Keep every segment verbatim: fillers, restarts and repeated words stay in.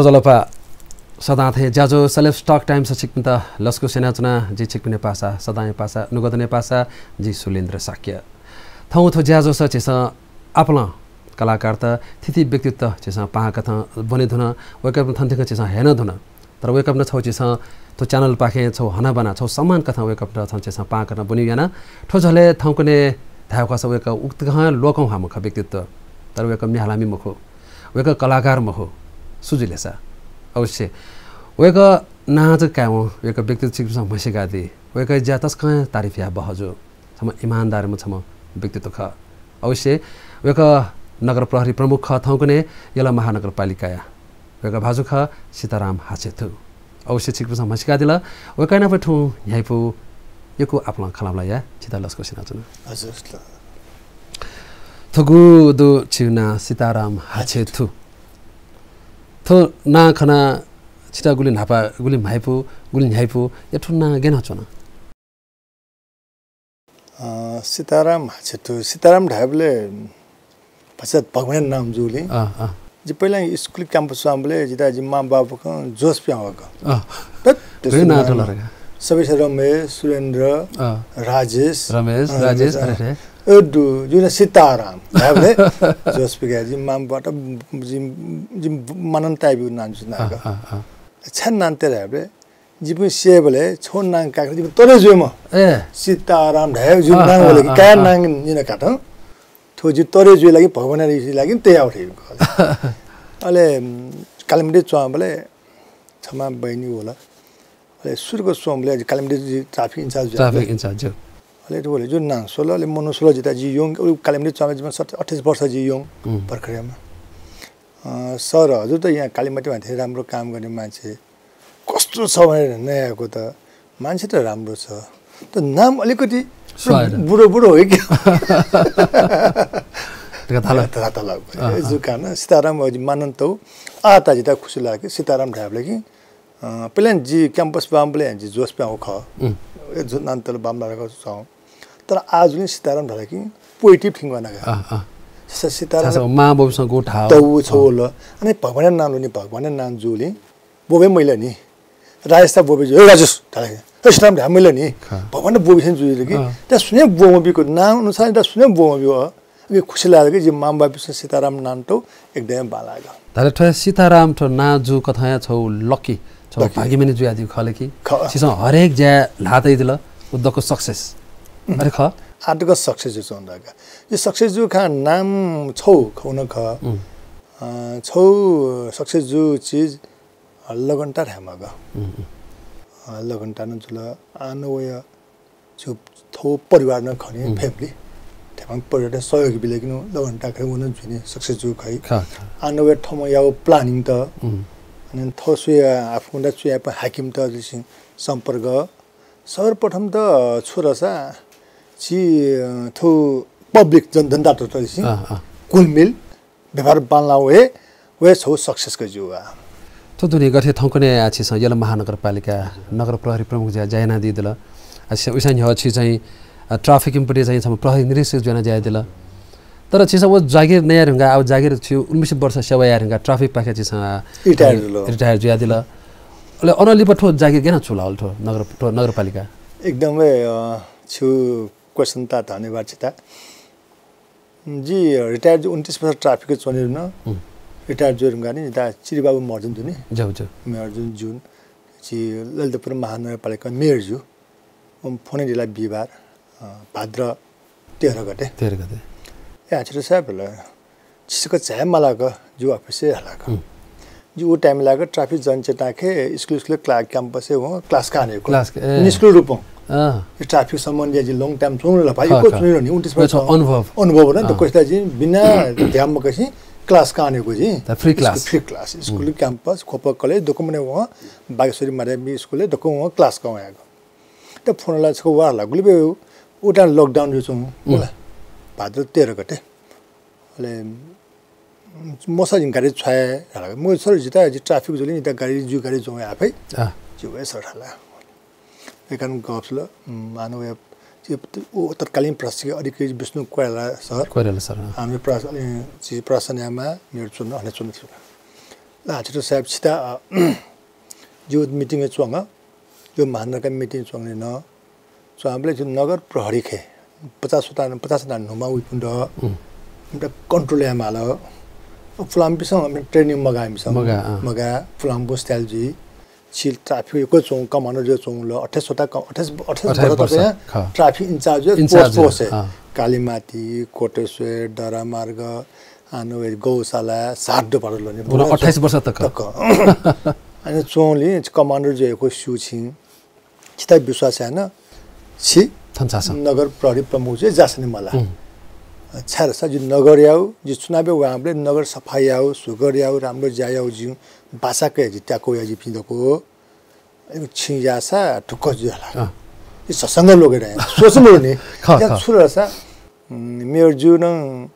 ज्वजलपा, सदां थें ज्याझ्वः Celebs Talk Times छिकपिन्त लसकुस यानाच्वना। जि छिकपिनि पासा, सदांया पासा, नुगःधनया पासा, जि सुलेन्द्र शाक्य। थौं थ्व ज्याझ्वलय् झीसं आपालं कलाकारत, थीथी व्यक्तित्वत झीसं पाहां कथं ब्वने धुन, वय्कःपिन्त थन थ्यंक झीसं हये नं धुन। तर वय्कःपिन्त छगू झीसं थ्व channel पाखें छगू हनाबना, छगू सम्मान कथं वय्कःपिन्त थन झीसं पाहां कथं ब्वने याना। थ्व झ्वलय् थौंकन्हय् धायेगु खःसा वय्कः उकथं ल्वकं ह्वाःम्ह खः व्यक्तित्व, तर वय्कः म्ये हालामि मखु, वय्कः कलाकार मखु। सु जुइ ले सा? अवश्य वय्कः नां जक कायेवं वय्कः व्यक्तित्व छिकपिन्सं म्हसीकादी। वय्कःया ज्या तसकं तारिफ याये बहःजू। छम्ह इमानदारम्ह छम्ह व्यक्तित्व खः। अवश्य वय्कः नगर प्रहरी प्रमुख खः थौंकन्हय् यल महानगरपालिकाया। वय्कः भाजु खः सीताराम हाछेथु। अवश्य छिकपिन्सं म्हसीकादिल। वय्कःया नाप थौं न्ह्याइपु यक्व आपालं खँल्हाबल्हा याये छित लसकुस यानाच्वना। हजुर। थुगु दु छिगु नां सीताराम हाछेथु। थ्व नां खनाः छित गुलि न्हापा, गुलि म्हाइपु, गुलि न्ह्याइपु, या थ्व नां गय् यानाच्वन? अ, सीताराम हाछेथु, सीताराम धायेबलय् भचा भगवानया नां जूगुलिं। अँ, अँ। जि पहिला स्कुल campus वःबलय् जितः जि मां बाबुकं जोस पिहां वःगु। अँ। धत्त, गय् नां नां। थल का? सबैसे रमेश, सुरेन्द्र, अँ। राजेश। रमेश, अँ, राजेश, अँ। अरे रे। अ, दु, जि नां सीताराम धायेबलय् जोस पिहां जि मां बाबुत जि, जि मानन्त याइपिं नां जि नां अँ, का। अँ, अँ। छाय् नां तये धायेबलय् जिपिं स्येबलय् छगू नां कायेत जिपिं तरे जुइम्ह। ए। सीताराम धायेगु जिगु अँ, नां अँ, वल कि अँ, काय् अँ। नां न्यने कात। थ्व जि तरे जुइ लागि भगवानया लागि तयाः वःगु। अले, उम्, कालिम्पोङय् च्वंबलय् छम्ह बहिनी वल। अले सुरुक स्वंबलय् जि कालिम्पोङय् जि traffic in charge जुया। Traffic in charge, ज्यू। अले थ्व वल, जि नां स्वल, अले मनू स्वल जितः जि young, उ कालिम्पोङय् च्वंबलय् जिम्ह सत-, अट्ठाइस वर्ष जि young, उम्। भर्खरया। अ, सर, हजुर त यहाँ कालिम्पोङय् थें राम्रो काम गर्ने मान्छे। कस्तो छ भनेर नयाएको त, मान्छे त राम्रो छ, त नाम अलिकति स्वाएर। बुढो बुढो हो कि? धकाः थाल। धकाः थाल। अँ, अँ। जुकान सीताराम अझ मानन्त हो। आ, त जितः खुसी लाग्यो, सीताराम धायेबलय् कि, अ, पहिला जि campus वःबलय् जि जोस पिहां वःगु खः। उम्। ए, जु-, नां तल बामलारक छौं। तर आः जुलिं सीताराम धाल कि positive thinking वना का। अँ, अँ। स-, सीताराम छाय् मां बाबुसं गु धाःगु। तःगु छगू अँ। ल। अनि भगवानया नां ल्वने, भगवानया नां जूलिं ब्वबे मजिल नि। राजेशत ब्वबे जुल, "ए राजेश" धाल कि, "ए सीताराम" धाये मजिल नि। खः। भगवानत ब्वबे थें जुल कि। अँ। त सुने ब्वमब्यूगु, नां अनुसार त सुने ब्वमब्यूगु। अले खुसी लाल कि जि मां बाबुसं सीताराम नां तःगु एकदमै बांलाःगु। धात्थें थ्व सीताराम थ्व नां जूगु कथंया छगू lucky, छगू lucky। भाग्यमानी जुयादीगु खः ले कि। खः। छिसं हरेक ज्याय् ल्हाः तयादिल, व दक्व success। उम्। अथे खः? आः तक success जुयाच्वंगु दु का। जि success जूगु खँ नाम छगू खँ नं खः। उम्। अ, छगू success जूगु चिज, अ, लगनता धायेमाःगु। उम्, उम्। अ, लगनता नं जुल, आः नं वया झी थ्व परिवार नं खः नि, उम्। Family। थें परिवारं सहयोग बिल कि नं लगनता खः, व नं जुइ नि, success जूगु खः। खः, खः। आः नं वया थःम्हं याःगु planning त, उम्। अनि थः स्वया, आफूगु नं स्वया हाकिमत जुलिं सम्पर्क। सर्वप्रथम त छु धाःसा झी, अ, थ्व public जन-, जनतातय्‌त जुलिं अँ, अँ। घुलमिल, व्यवहार बांलाः वये, वये छगू success का ज्यू आ। थ्व दुने गथे थौंकन्हय् आः छिसं यल महानगरपालिका नगर प्रहरी प्रमुख जुयाः ज्या यानादीदिल। आः छिसं उइसां न्ह्यः छि चाहिँ, अ, traffic पट्टि चाहिँ छम्ह प्रहरी निरीक्षक जुयाः ज्या यानादील। तर छिसं व जागिर नयाः धुंकाः, आः जागिर छि उन्नाइस वर्ष सेवा याये धुंकाः traffic पाखें छिसं, अ, retire जुल। Retire जुयादिल। अले अनं लिपा थ्व जागिर गय् यानाः छु लाल थ्व नगर, थ्व नगरपालिका? एकदमै, अ, छु question त धन्यवाद छित। जि retire जु, उन्नाइस वर्ष traffic च्वने धुन। हुँ। Retire जुइ धुंकाः नि जितः चिरिबाबु महर्जन दु नि। ज्यू, ज्यू। महर्जन जु, जि ललितपुर महानगरपालिका मेयर जु। उम phone यात बिहिबार, अ, भाद्र तेह्र गते। तेह्र गते। ए, हां, छितः साहेब ल, छिसक झाये मालाक जि office-य् हालाक। हुँ। जि उ time लाक traffic जन चेताखे school, school class campus-य् वं class काने को। Class, ए। निष्क्रिय रूपं। अँ। Traffic सम्बन्धी जि long time च्वंगु ला भाइ, खः, को खः। च्वंगु नि, उन्नाइस वर्ष। अनुभव। अनुभव न, त अँ। कस्ता जि बिना ध्यान मकसी class काने को जि। त free class। Free class। हुँ। School campus, खोप college, दक्व मने वं, बागेश्वरी माध्यमिक school-य् दक्व वं class कवं याक। त phone ला छक वाला, गुलि बे उ time lockdown जु च्वं, हुँ। होला। भाद्र तेह्र गते। अले, मसा जिं गाडी छ्वये धाल। म सर जितः जि traffic जुलिं जितः गाडी, जि गाडी ज्वं याये फइ। अँ। जि वये सर धाल। एकान गफ जुल, उम्, आः नं वया, जि, उ तत्कालीन प्रशासकीय अधिकारी विष्णु कोइराला सर। कोइराला सर, अँ। आः नं प्रशा-, अले, जि प्रशासन यामा, मेयर च्वन, हने च्वन। ला, छितः साहेब, छिता, अ, जिगु meeting-य् च्वंगु, जिगु महानगरका meeting च्वंगु नं, च्वंबलय् जिगु नगर प्रहरी खय् पचास वटा, पचास वटा न्हूम्ह वइपिं दु। उम्। इमित control यायेमाल। पुलांपिसं training मगाः इमिसं। मगाः, अँ। मगाः, पुलांपु style जुइ। छि traffic यक्व च्वं, commander जुया च्वं ला, अट्ठाइस वटा क-, अट्ठाइस, अट्ठाइस अट्ठाइस वर्ष वर्ष। तक यां हाँ। Traffic in charge in charge, post post हे। हाँ। कालीमाटी, कोटेश्वर, दरामार्ग, आनो गौशाला, सात दुपार ल्वने। उन अट्ठाइस वर्ष तक। तक। अनि च्वंलि commander जुया यक्व स्यू छिं। छिता विश्वास याना, छि थन झासँ। नगर प्रहरी प्रमुख जुया झासँ नि मला। हम्म। छाय्‌धाःसा जि नगर याउ, जि चुनावय् वंबलय् नगर सफा याउ, सुग्घर याउ, राम्रो ज्या याउ, जि बाचा कया, जि त्याकु या, जि पिं दक्व। अले छिं याःसा ढुक्क जुइ ला। अँ। जि झसंग लोके रे। सोच मरु नि। खः, या खः। छु धाःसा, उम्, मेयर जु नं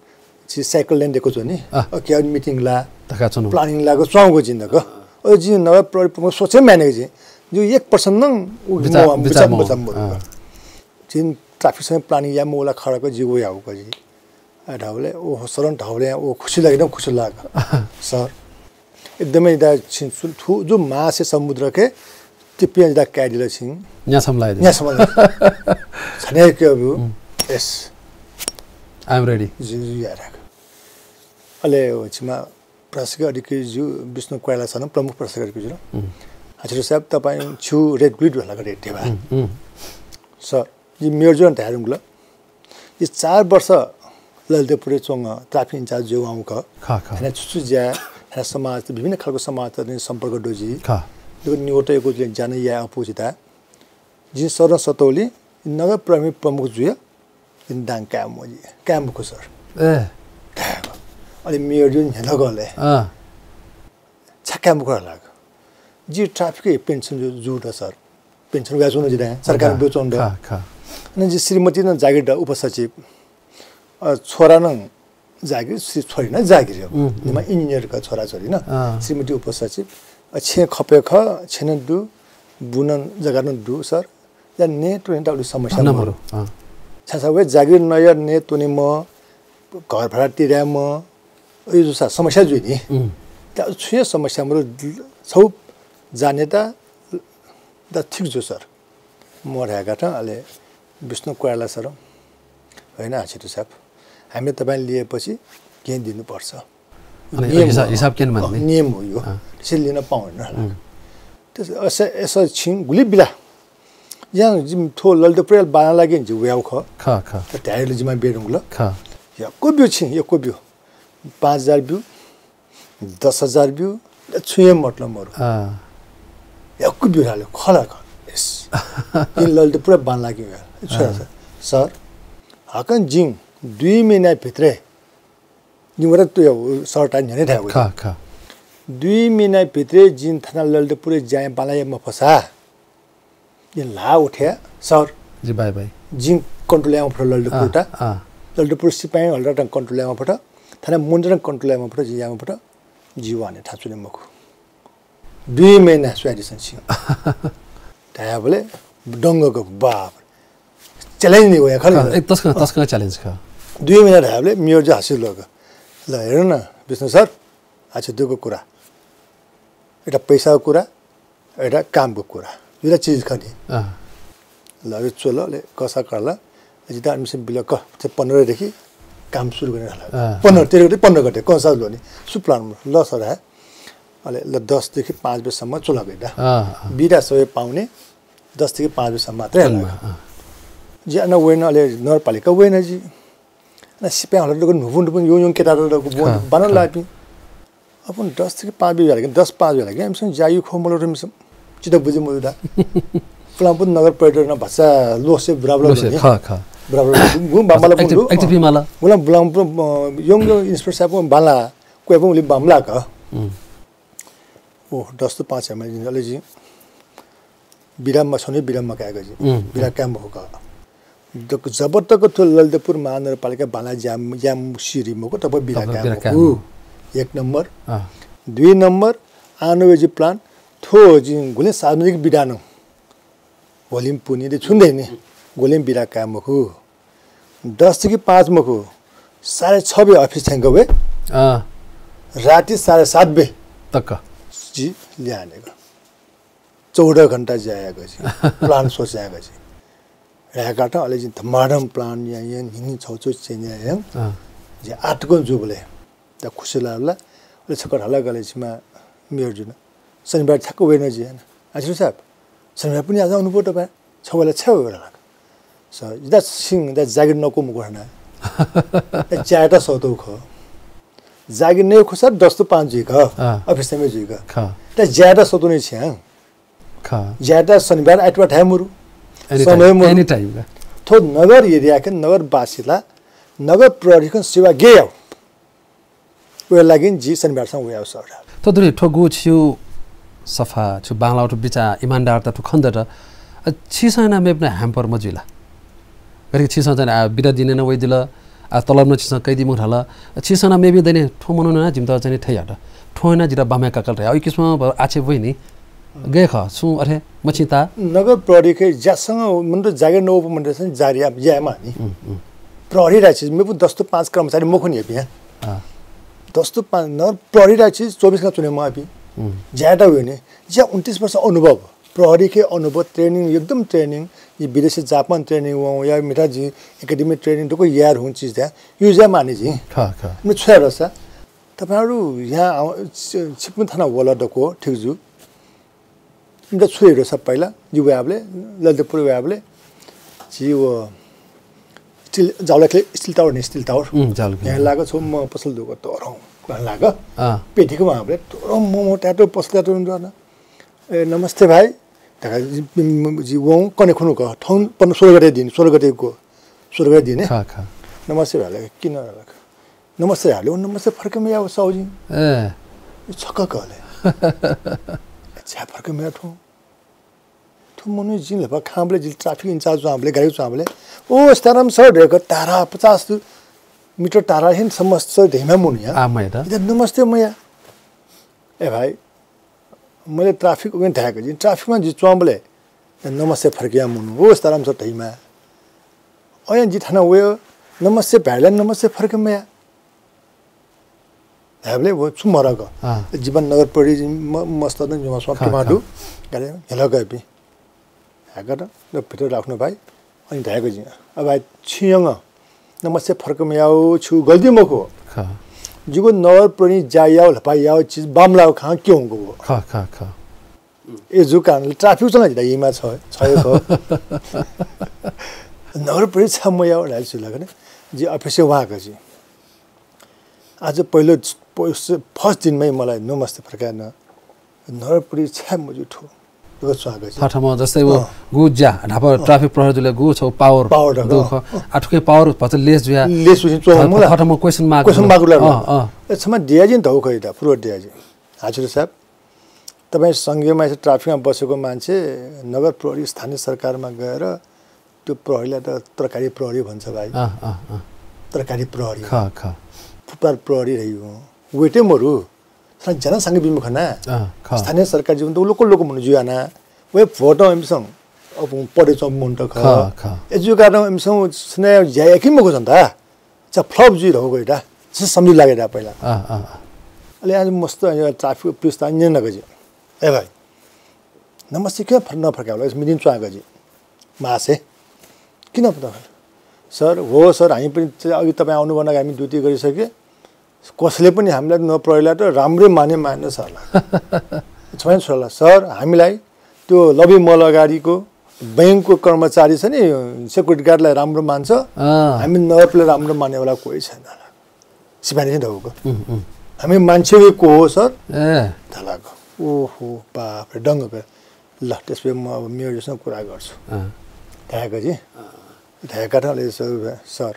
छि cycle lane देको छु नि। अँ। OK, अब meeting ला, धकाः च्वनु। Planning लाक च्वंगु जिं दक। अ, जिं नगर प्रहरी प्रमुख सोचे माने जिं। जि एक percent नं उ विचार, मो-, विचार विचार मो-, विचार मो-, अँ। जिं traffic सँग planning या मोला खराक जिगु याउ क जि। आ, धाउले, ओ, सरन धाउले, ओ, खुसी लागे, एकदम खुसी लाग। सर, एकदमै दा छिं सु-, थु, जो महासे समुद्र के, तिपियां दा कायदिल छिं। न्यासम लायदि। न्यासम लायदि। छने के अबु? हम्म। Yes। I am ready। जि, जि, या राख। अले, ओ, छिमा प्रशासकीय अधिकारी जु, विष्णु कोइराला सरन प्रमुख प्रशासकीय अधिकारी जु। हम्म। आ, छिरो साहेब, तपाईं छु रेट ग्रिड होला का रेट देबा। हम्म, हम्म। सर, जि मेयर जुं धायेधुंकल। जि चार वर्ष ललितपुरय् च्वंगु traffic in charge जुया वंगु खः। खः, खः। थन छु छु ज्या, थन समाज, विभिन्न खालको समाज त सम्पर्क दु जि। खः। दुगु निवट यक्व ज्या नं याये अप्वः जिता। जिं सरं सतौली नगर प्रहरी प्रमुख जुया, जिं दां काये मजि, काये मखु सर। ए। अले मेयर जुं न्ह्यथंकल। अँ। छाय् काये मखु धाल का। जि traffic-य् pension जु, जू द सर। Pension वयाच्वनु जि दां, सरकारं खः, ब्यूच्वनु द। खः, खः। अनि जि श्रीमती नं जागिर द उपसचिव। अ, छोरा नं जागिर, श्री-, छोरी नं जागिर। हम्म, हम्म। निम्ह engineer का छोरा छोरी नं। अँ। श्रीमती उपसचिव। अ, छेँ खपय् खः, छेँ नं दु, बु नं जग्गा नं दु सर। या नये त्वने त अलिक समस्या धन्दा मरु। मरु, अँ। छाय्‌धाःसा वय् जागिर नया नये त्वने मं, घर भाडा तिरे मं, अय् जूसा समस्या जुइ नि। उम्। त छु हे समस्या मरु, छौ जाने त, त ठीक जू सर। मो धायेका थं, अले विष्णु कोइराला सर, होइन, छितु साहब, हामीले तपाईँ लिएपछि केही दिनुपर्छ। अनि नियम हिसाब, हो। हिसाब केन मान्ने? अँ, नियम हो यो। अँ। त्यसरी लिन पाउँदैन होला। उम्। त्यस-, अस-, अस छिं गुलि बिला। यां जिं थ्व ललितपुरय् बांलाः लागि जि वयागु खः। खः, खः। त धायेगु जिम्मा बेधुंकल। खः। यक्व ब्यु छिं, यक्व ब्यु। पाँच हजार ब्यु, दस हजार ब्यु, छुं हे मतलब मरु। अँ। यक्व ब्यु धाल, खः ला खः। यस। जिं ललितपुरय् बांलाः कि वया। छु अँ। सर, सर, हाकनं जिं दुई महिना भित्र जिं वयात तुया, उ सरता न्ह्यःने धायेगु। खः, खः। दुई महिना भित्र जिं थन ललितपुरय् ज्यां बांलाः याये मफसा, जिं ल्हाः उठे, सर। जि बाय बाय। जिं control याये मफुत ललितपुरता। अँ, अँ। ललितपुर सिपाइँ हल्दारत control याये मफुत, थन मन्त्रीत control याये मफुत, जिं याये मफुत, जि वाने थाचुने मखु। दुई महिना स्वयादिसँ छिं। धायेबलय् दंगक बाप। Challenge नि वया खः नि। खः, एक तसकं, तसकं challenge खः। दुई महिना धायेबलय् मेयर जु हासिल लोक। ल हेर न, विष्णु सर, आः छितुगु कुरा। एटा पैसागु कुरा, एटा कामगु कुरा। दुईटा चिज खः नि। अँ। ल, अले च्वल, अले कसा करला। जिता admission बिल क, ते पन्ध्र देखि काम सुरु गर्ने होला। अँ। पन्ध्र, तेह्र गते, पन्ध्र गते, कसा ल्वने। सु plan ल सर हे। अले ल दस देखि पाँच बजेसम्म चुला गइदा। अँ, अँ। बिदा सबै पाउने दस देखि पाँच बजेसम्म मात्रै होला। अँ। जि अन वइन, अले नगरपालिका वइन जि। अन सिपाइँ हल्दार दक्व न्हुपु न्हुपु युं युं केटा दक्व बन, खः, बांलाः खः। लापिं। अपुन दस देखि पाँच बजे होला कि, दस पाँच बजे होला कि, आमिसं ज्या यु खँ मल्वः मिसं चित्त बुझे मजू दा। पुलांपुर नगर परिषद नं भचा लोसे बराबर लोसे, नि। खः, खः। बराबर गुं बांबाला भचा बुंदु। Active, active माला। गुलां बुलां, अ, यंग यंग inspector साहब बांला, क्वय्‌पं उलि बांमलाक। उम्। ओ, दस त पाँच एमएलए जिं, अले जिं बिदा मछ्वने, बिदा मकायेक जिं। उम्, बिदा उम्। काये मखु का। दक-, जब तक थ्व ललितपुर महानगरपालिका बांलाः ज्या, ज्या सिधइ मखु, तब बिदा तब काये बिदा काये मखु। मखु। एक नम्बर। अँ। दुई नम्बर, आनो वे जि plan, थ्व जिं गुलें सार्वजनिक बिदा नं होलिम पुन्हिदँ छुं दइ नि, गुलें बिदा काये मखु। दस देखि पाँच मखु, साढे छ बजे अफिस थ्यंक वये। अँ। राति साढे सात बजे तक। जि ल्याहानेगु। चौध घण्टा ज्या यायेगु जि। प्लान सोच यायेगु जि। ह्राय्काथं अले जिं धमाधम प्लान याये, न्हिन्हि छौ छौ चेंज याये। अँ। जि आतकं जूबलय् त खुसी लाल। अले छकः हाला गले छिमा मेयर जुन। शनिबार ठ्याक्क वयेन जि याना। आचार्य साहब, शनिबार पनि आज अनुभव तपाईँ। छवला छ्या वयेला। स, इदा सिं, इदा जागिर नकू मुकू हना। ज्यायात सौतौ ख। जागिर नयेखुसा दस to पाँच जुइक। अँ। अफिस टाइमय् जुइक। ख। त ज्यायात सौतौ नै छ्या। ख। ज्यायात शनिबार, आइतबार थाय् मुरु। Any समय time, मुरु। Any time का। थ्व नगर एरियाके नगरवासीला, नगर प्रहरीकं सेवा गे याउ। वय् लागिं जि शनिबारसं वयाउ सर। थ्व दुरी थ्व गु छिउ सफा, छु बांलाउ, थ्व बिचाः, इमानदारता थ्व खन्दत। अ, छिसं याना मेपिना ह्याम्पर मजुइला। गथे छिसं चाहिँ आ बिदा दिने न वइदिल, आ तलब न छिसं कैदी मुख धाल। अ, छिसं याना मेपिं दैने थ्व मनू न जिमत चाहिँ थै यात। थ्व याना जिता बामे काकल रे। अ, किस्म ब-, आक्षेप वइनि। गय् खः, छुं अथे मछिता? नगर प्रहरीके ज्यासंग मन त जागिर नवःपु मन त जारी या, या मानि। उम्, उम्। प्रहरी राछि मेपु दस to पाँच कर्मचारी मखुनि हेपिं। अँ। दस to पाँच नगर प्रहरी राछि चौबिस घण्टा चुने मापि। उम्। ज्यादा हुने। ज्या उन्तिस वर्ष अनुभव। प्रहरीके अनुभव, training, एकदम training। यि विदेशी जापान training वं, या मिठा जि academy training, दुको यार हुन चिज द्या। यु ज्या मानि जि। खः, खः। मे छ्वया रसा। तपाईंहरू यहाँ आउ-, छि-, छिकपिं थाना वल दक्व, ठीक जु। इमित छु हे रे सब पहिला, जि वयाबले, ललितपुर वयाबले, जि व steel, जावलाखे steel tower नि, steel tower। उम्, जावलाखे। यहाँ लाग छौ म पसल दुक तोरौं, कहाँ लाग? अँ। पेटीको वहाबले, तोरौं म, म ट्याटो पसल ट्याटो नि जाना। ए, नमस्ते भाइ। धका जि, जि वं कने खुनु क, थौं पन सोह्र गते दिन, सोह्र गते को, सोह्र गते दिन, ए? खा, खा। नमस्ते भाइ, किन लाग? नमस्ते हाले, उ नमस्ते फर्के मया साउजी। ए। छक्क कहले। छ्या फर्के मया थ्व। थ्व मनू जिं लपा खांबले, जिं traffic in charge च्वांबले, गाडी च्वांबले। ओ, सीताराम सर, ढेक तारा पचास मिटर तारा हिन समस्त धेमा मुनिया। आ, मया त। इधर नमस्ते मया। ए भाइ, मैले traffic उगें धायेको, जिं traffic मा जि च्वांबले, नमस्ते फर्किया मुनु, ओ सीताराम सर धैमा। अयं जि थाना वयो, नमस्ते भाइला, नमस्ते फर्के मया। धायेबले व छु मरक। अँ। जीवन नगर परि म-, मस्त न जुमा स्वां खा, टमाटो, खा। गाले, हेला गएपि। हाकत, न भित्र राख्नु भाइ, अनि धायेको जि। अब भाइ, छियंग, नमस्ते फर्के मया छु गल्ती मखु। खा। जिगु नगर परि जा याउ, लपा याउ, चिज बामलाउ खां क्यों गो। खा, खा, खा। ए जु कारणले traffic चला जिता यिमा छ, छ यो ख। नगर परि छ मया होला छु लगने। जि अफिस वाक जि। आज पहिलो, प-, first दिनमै मलाई नमस्ते फर्काएन। नगर परि छ मजु थो। यो स्वागत छ। थथम जस्तै वो अँ। गु ज्या, ढापा अँ। Traffic प्रहरी जुले गु छ power। Power दु ढका। ख। अँ। आ थुके power भचा less जुया। Less जुया, च-, थथम question mark question mark ला। अँ, अँ। ए, क्षमा दिया जिन धौ खैदा, पूर्व दिया जिन। हजुर साहब, तपाईं संघीय मान्छे traffic मा बसेको मान्छे नगर प्रहरी स्थानीय सरकारमा गएर त्यो प्रहरीलाई त तरकारी प्रहरी भन्छ भाइ। अँ, अँ, अँ। तरकारी प्रहरी। ख, ख। फुटपाथ प्रहरी रह्यो। वेटे मरु। सन जनसंघ बिमुखना। अँ, ख। स्थानीय सरकार जीवन त लोकल लोकल मुनु जुयाना। वे भोट एमसं अब पढे चौ मुन त ख। ख, ख। एजुकाटं एमसं स्ने ज्या याकि मखु जन्ता। चा flop जुइ रहो गइटा। से समझ लागे दा पहिला। अँ, अँ, अँ। अले आज मस्त traffic पुलिस त न्यन गजि। ए भाइ। नमस्ते के फर-, न फर्कावला, meeting च्वां गजि। मासे। किन पता? सर, हो सर, हामी पनि अघि तपाईं आउनुभन्दा अगाडि हामी duty गरिसके। कसैले पनि हामीलाई न प्रहरीलाई त राम्रै माने मानेन सरला। क्षमा छोडला। सर, हामीलाई त्यो लबी मल अगाडिको बैंकको कर्मचारी छ नि, security guard लाई राम्रो मान्छ। अँ। हामी नगरपालिकालाई राम्रो मानेवाला कोही छैन। सिपाही नै धौको। उम्, उम्। हामी मान्छे वे को हो सर? ए। धलाको। ओहो, बाप रे, दंग कर। ल, त्यसपछि म अब मेयरजीसँग कुरा गर्छु। अँ। धायेको जी। अँ। धायेका थियौँ, अले सर, सर,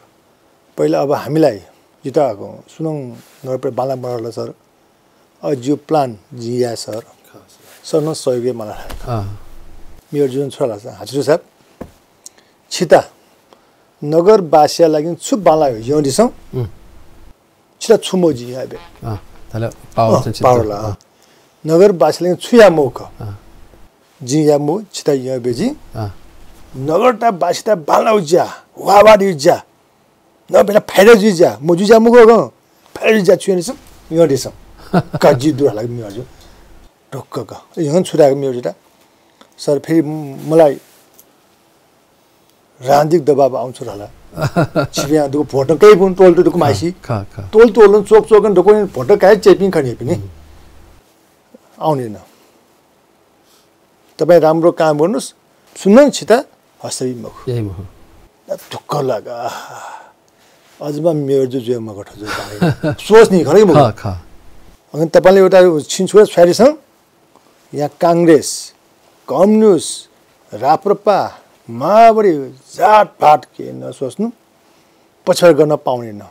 पहिला अब हामीलाई जिता सुनङ नगरपालिका बाला मरल सर। अ, जियो plan जिया सर। खा, सर। सर न सहयोग मला। अँ। मेयरजीन छोला सर, हजुर साहब। छिता नगरवासीया लागि छु बाला यं दिसं? उम्। छिता छु मो जिया बे? अँ, तले power अँ, चाहिँ छिता। Power ला, अँ। अँ। नगरवासीया लागि छु या मो ख? अँ। जिया मो छिता या बे जि? अँ। नगरता वासीता बाला उज्या, वावादी उज्या। न बेला फाइदा जुइज्या, म जुइज्या मुगो गं। फाइदा जुइज्या छु यं दिसं? यं दिसं। काजी दुर हला मेयरजु। ढुक्क क। यहन छु धाय्‌क मेयरजुत। सर, फेरि म-, मलाई राजनीतिक दबाब आउँछ होला। छिपिं दुगु भोट कय्‌पुं तोल दुगु माइसी। खः, खः। तोल तोल चोक चोक दुगु भोट कय् चेपिं खनिपिनि। आउने न। तपाईं राम्रो काम गर्नुस्, सुनन छिता हस्तवी मखु। यही मखु। ढुक्क लाग। अझ म मेयरजु जुया मखु थजु। सोच नि खरै मखु। खः, खः। अनि तपाईंले एउटा छिन छुरा छ्वारिसं या कांग्रेस, कम्युनिस्ट, राप्रपा, माओवादी, जातपात के नसोच्नु, पछ्वार गर्न पाउने न।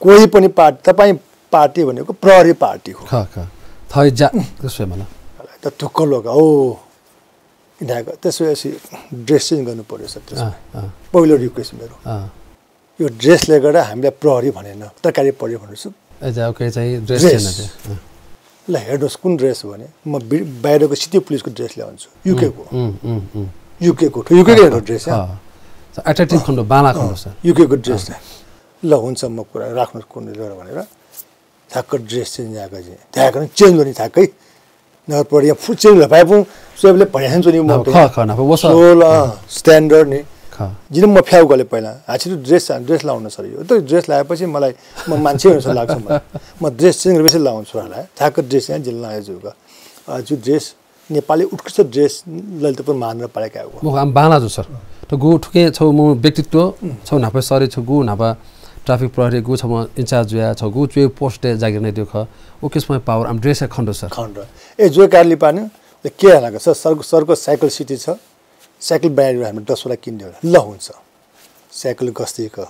कोही पनि पार्टी, तपाईं पार्टी भनेको प्रहरी पार्टी हो। खः, खः। थै जा, त स्वयं मला। त ढुक्क लोक हो। इनाक, त्यसो भएपछि dress change गर्नु पर्यो सर, त्यसमा। अँ, अँ। पहिलो request मेरो। अँ। यो dress ले गर्दा हामीलाई प्रहरी भनेन, तरकारी प्रहरी भनेर छु। ए, जा, OK, चाहिँ dress change अँ। ल, हेर्नुस्, कुन dress भने, म बि-, बाहिरको city police को dress ल्याउँछु, UK को। उम्, उम्, उम्। UK को, UK को हेर्नु dress, अँ। अँ। Attractive खण्ड, बांला खण्ड, अँ, सर। UK को dress अँ। ल, हुन्छ, म कुरा राख्नुस्, कुन dress भनेर। ठ्याक्क dress change याका चाहिँ। ठ्याक्क change ल्ह्वनी ठ्याक्कै। नगर प्रहरी फुल change ल्ह्वपाय्‌पुं स्वयेबलय् भर्याहां च्वनी न्हापा मन्त। खः, खः, न्हापा वसा। सोल, अँ, standard नि। खः। जिं मफ्याउ गले पहिला। हाछि त dress, dress लाउन सर यो। त dress लाएपछि मलाई म मान्छे हुन लाग्छ मलाई। म dress change बेसी लाउँछु होला। ठ्याक्क dress या जिल्ला आयो जुग। अ, जु dress नेपाली उत्कृष्ट dress ललितपुर महानगरपालिका हो। म आम बांला जु सर। त गु थुके छौ मु व्यक्तित्व, छौ न्हापा सर छौ गु न्हापा traffic प्रहरी गु छौ म in charge जुया छौ गु च्वे post दे जागिर नै दियो ख। ओ किसिम power आम dress या खण्डो सर। खण्डो। ए जो कारली पानी, ए के हला क सर, सर, सरको cycle city छ। cycle बनाइदियो हामी दस वटा किनिदियो। ल हुन्छ। cycle गस्ती क,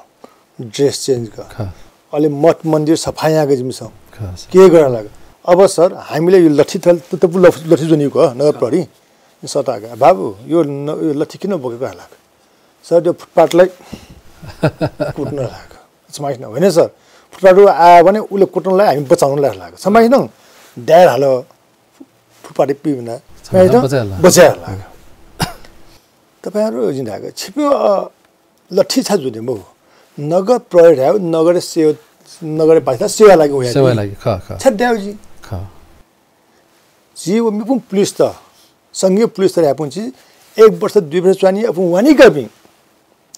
dress change क। खः। अले मठ मन्दिर सफा याके जिमिसं। खः, सर। के गर्न लाग? अब सर, हामीले यो लट्ठी थल, त, त, लफ-, लट्ठी जुनिको, नगर प्रहरी। सताक, "बाबु, यो न-, यो लट्ठी किन बोकेको हला?" "सर, त्यो फुटपाथलाई कुट्न लाग।" समाइस न, होइन सर, फुटपाथ आयो भने उसले कुट्नलाई हामी बचाउनलाई लाग। समाइस न, डायर हाल, फुटपाथै पिउन। समाइस न, बचाय् लाग। बचाय् लाग। तपाईँहरू जिन्दाको छिपो, अ, लट्ठी छा जुने मखु। नगर प्रहरी धायो, नगर सेवा, नगरपालिका सेवा लागि हुया सेवा लागि, ख, ख। छा द्याउ जी। ख। जी व मिपुं पुलिस त, संघीय पुलिस त ह्यापुं छि एक वर्ष, दुई वर्ष च्वानी, अपुं वानी का पिं।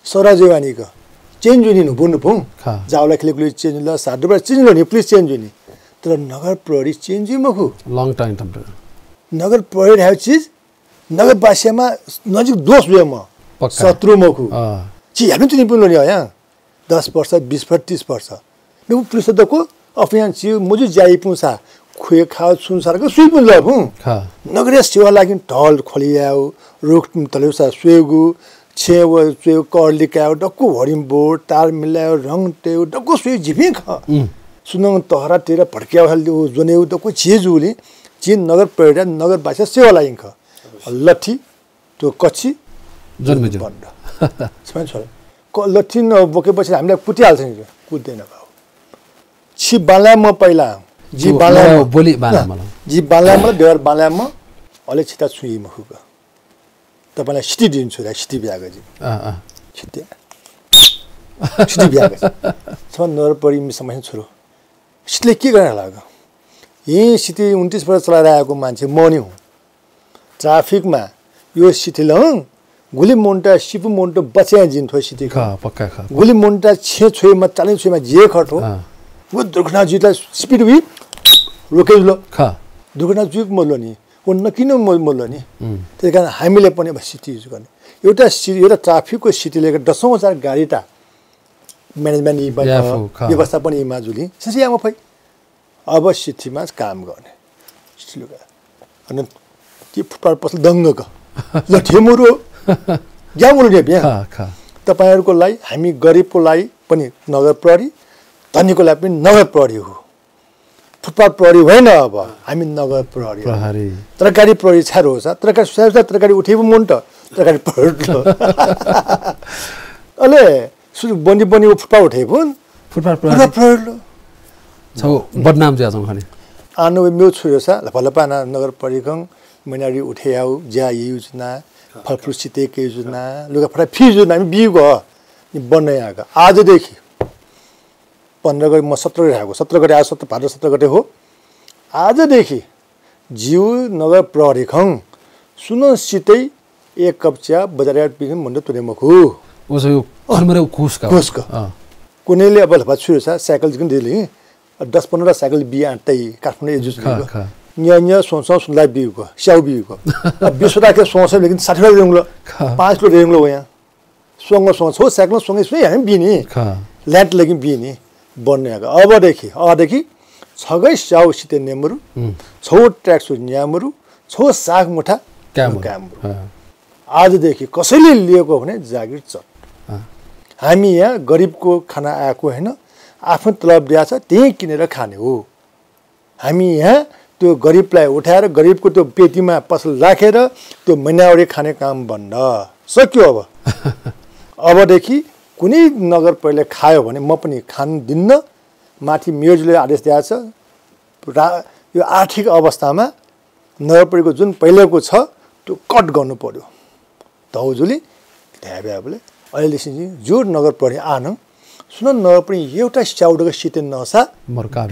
सराजे वानी का। change जुनी नु बुन पुं। ख। जावला खेले कुली change ल, सात वर्ष change लो नि, पुलिस change जुनी। तर नगर प्रहरी change जुइ मखु। Long time तम। नगर प्रहरी धायो चिज, नगरवासीमा नजिक दोष जुयाम्ह पक्का। शत्रु मखु। अँ। छि ह्यापन तुनि पुन लोनि हया। दस वर्ष, बिस वर्ष, तीस वर्ष। नु पुलिस दक्व अफियान छि मजु ज्याइ पुंसा खुए खाओ छुन सारक सुइ पुन ल पुं। खा। नगरीय सेवा लागि ढल खोलियाउ, रुख तलेसा सुएगु, छे व सुएगु कर लिकाउ, दक्व हरिम बोर्ड, तार मिलाउ, रङ तेउ, दक्व सुइ जिपिं ख। उम्। सुनङ तहरा तेरा भटकिया हल ज्वनेउ दक्व छि जुली, छि नगर प्रहरी, नगरवासी सेवा लागि ख। लट्ठी, त्यो कच्छि, जन्मे जो। बन्द। छमेन छोरा। क-, लट्ठी न बोकेपछि हामीलाई कुटिहाल्छ नि, कुट्दैन बाबु। छि बालाम पहिला, जी तू बालाम। नया बोली बालाम न। जी बालाम, देवर बालाम, अले छिता छुइ मखुक। तपाईंलाई सिटी दिन्छु रे, सिटी ब्याग जी। अँ, अँ। सिटी। सिटी ब्याग जी। छमेन नगर प्रहरी मिसा महिन छोरो। सिटीले के गर्न लाग? यी सिटी उन्तिस वर्ष चलाइरहेको मान्छे म नि हुँ। ट्राफिकमा यो सिटी लं गुलि मुन्टा सिपु मुन्टु बचय् जिन थ्व सिटी ख। ख, पक्का ख। गुलि मुन्टा छेँ छ्वयेमा, चालिं छ्वयेमा जे खः थ्व। अँ। व दुर्घटना जुइता speed वि रोके जुल। ख। दुर्घटना जुइक मल्लो नि, व नकिन म-, मल्लो नि। उम्। त्यही कारण हामीले पनि अब सिटी युज गर्ने। एउटा सि-, एउटा ट्राफिकको सिटीले दसौँ हजार गाडी त management यी बा-, याफु, ख। व्यवस्थापन यी मा जुलि। सिसी यामा फै। अब सिटीमा काम गर्ने। सिटी लुगा। अनि ती फुटपाथ पसल दंगक। ल, ठेमुरो। ज्या मुरु ने बिया। खा, खा। तपाईंहरूको लागि, हामी गरिबको लागि पनि नगर प्रहरी, धनीको लागि पनि नगर प्रहरी हो। फुटपाथ प्रहरी होइन अब, हामी नगर प्रहरी हो। प्रहरी। तरकारी प्रहरी छारो छ, तरकारी, स्वयं तरकारी उठेको मन त, तरकारी प्रहरी। अले, सुरु बन्दी बन्दी व फुटपाथ उठे पुन। फुटपाथ प्रहरी। फुटपाथ प्रहरी लो। छौ बदनाम ज्या छौ खने। आनो वे म्यू छु यो सा, लपा लपा ना नगर प्रहरी खं, मैनारी उठे याउ, ज्या युज ना, फलफुल सिते के युज ना, लुगा फटा फी युज ना, मी बिउ ग, नि बन्न याग। आजदेखि पन्ध्र गते, म सत्र गते धायेगु, सत्र गते, आज सत्र, भाद्र सत्र गते हो। आजदेखि जिउ नगर प्रहरी खँ, सुनं सितय् एक कप च्या बजारया पिने मन्द तुने मखु। उ चाहिँ खनमरे उ खुस का। खुस का। अँ। कुनेले अब लपा छु सा साइकल जिकन दिली। दस पन्ध्र साइकल बिया तइ काठमाडौं एजुस खा, दिली। खा। न्या न्या सों सों सुनला बिउक, स्याउ बिउक। अब बिस वटा के सों सों लेकिन साठी वटा रेंगल। खा। पाँच किलो रेंगल वया। सोंग सों छौ साइकल सोंगे सुने हने बिनी। खा। ल्याट लगिन बिनी। बन्ने का। अबदेखि, अबदेखि छगै स्याउ सिते नेमरु, हम्म। छौ ट्र्याक सुट न्यामरु, छौ साग मुठा कायमरु। कायमरु। हाँ। आजदेखि कसैले लिएको भने जागिर चट। हाँ। हामी यहाँ गरिबको खाना आएको होइन, आफू तलब दिएको छ, त्यही किनेर खाने हो। हामी यहाँ त्यो गरिबलाई उठाएर गरिबको त्यो पेटीमा पसल राखेर त्यो महिनावारी खाने काम बन्द। सक्यो अब। अबदेखि कुनै नगर प्रहरीले खायो भने म पनि खान दिन्न। माथि मेयरज्यूले आदेश दिएको छ। रा-, यो आर्थिक अवस्थामा नगर प्रहरीको जुन पहिलेको छ, त्यो कट गर्नु पर्यो। धौजुली धायेबले अहिलेसिं जो नगर प्रहरी आनं सुन नगर प्रहरी एउटा स्याउडक सिते नसा मरका।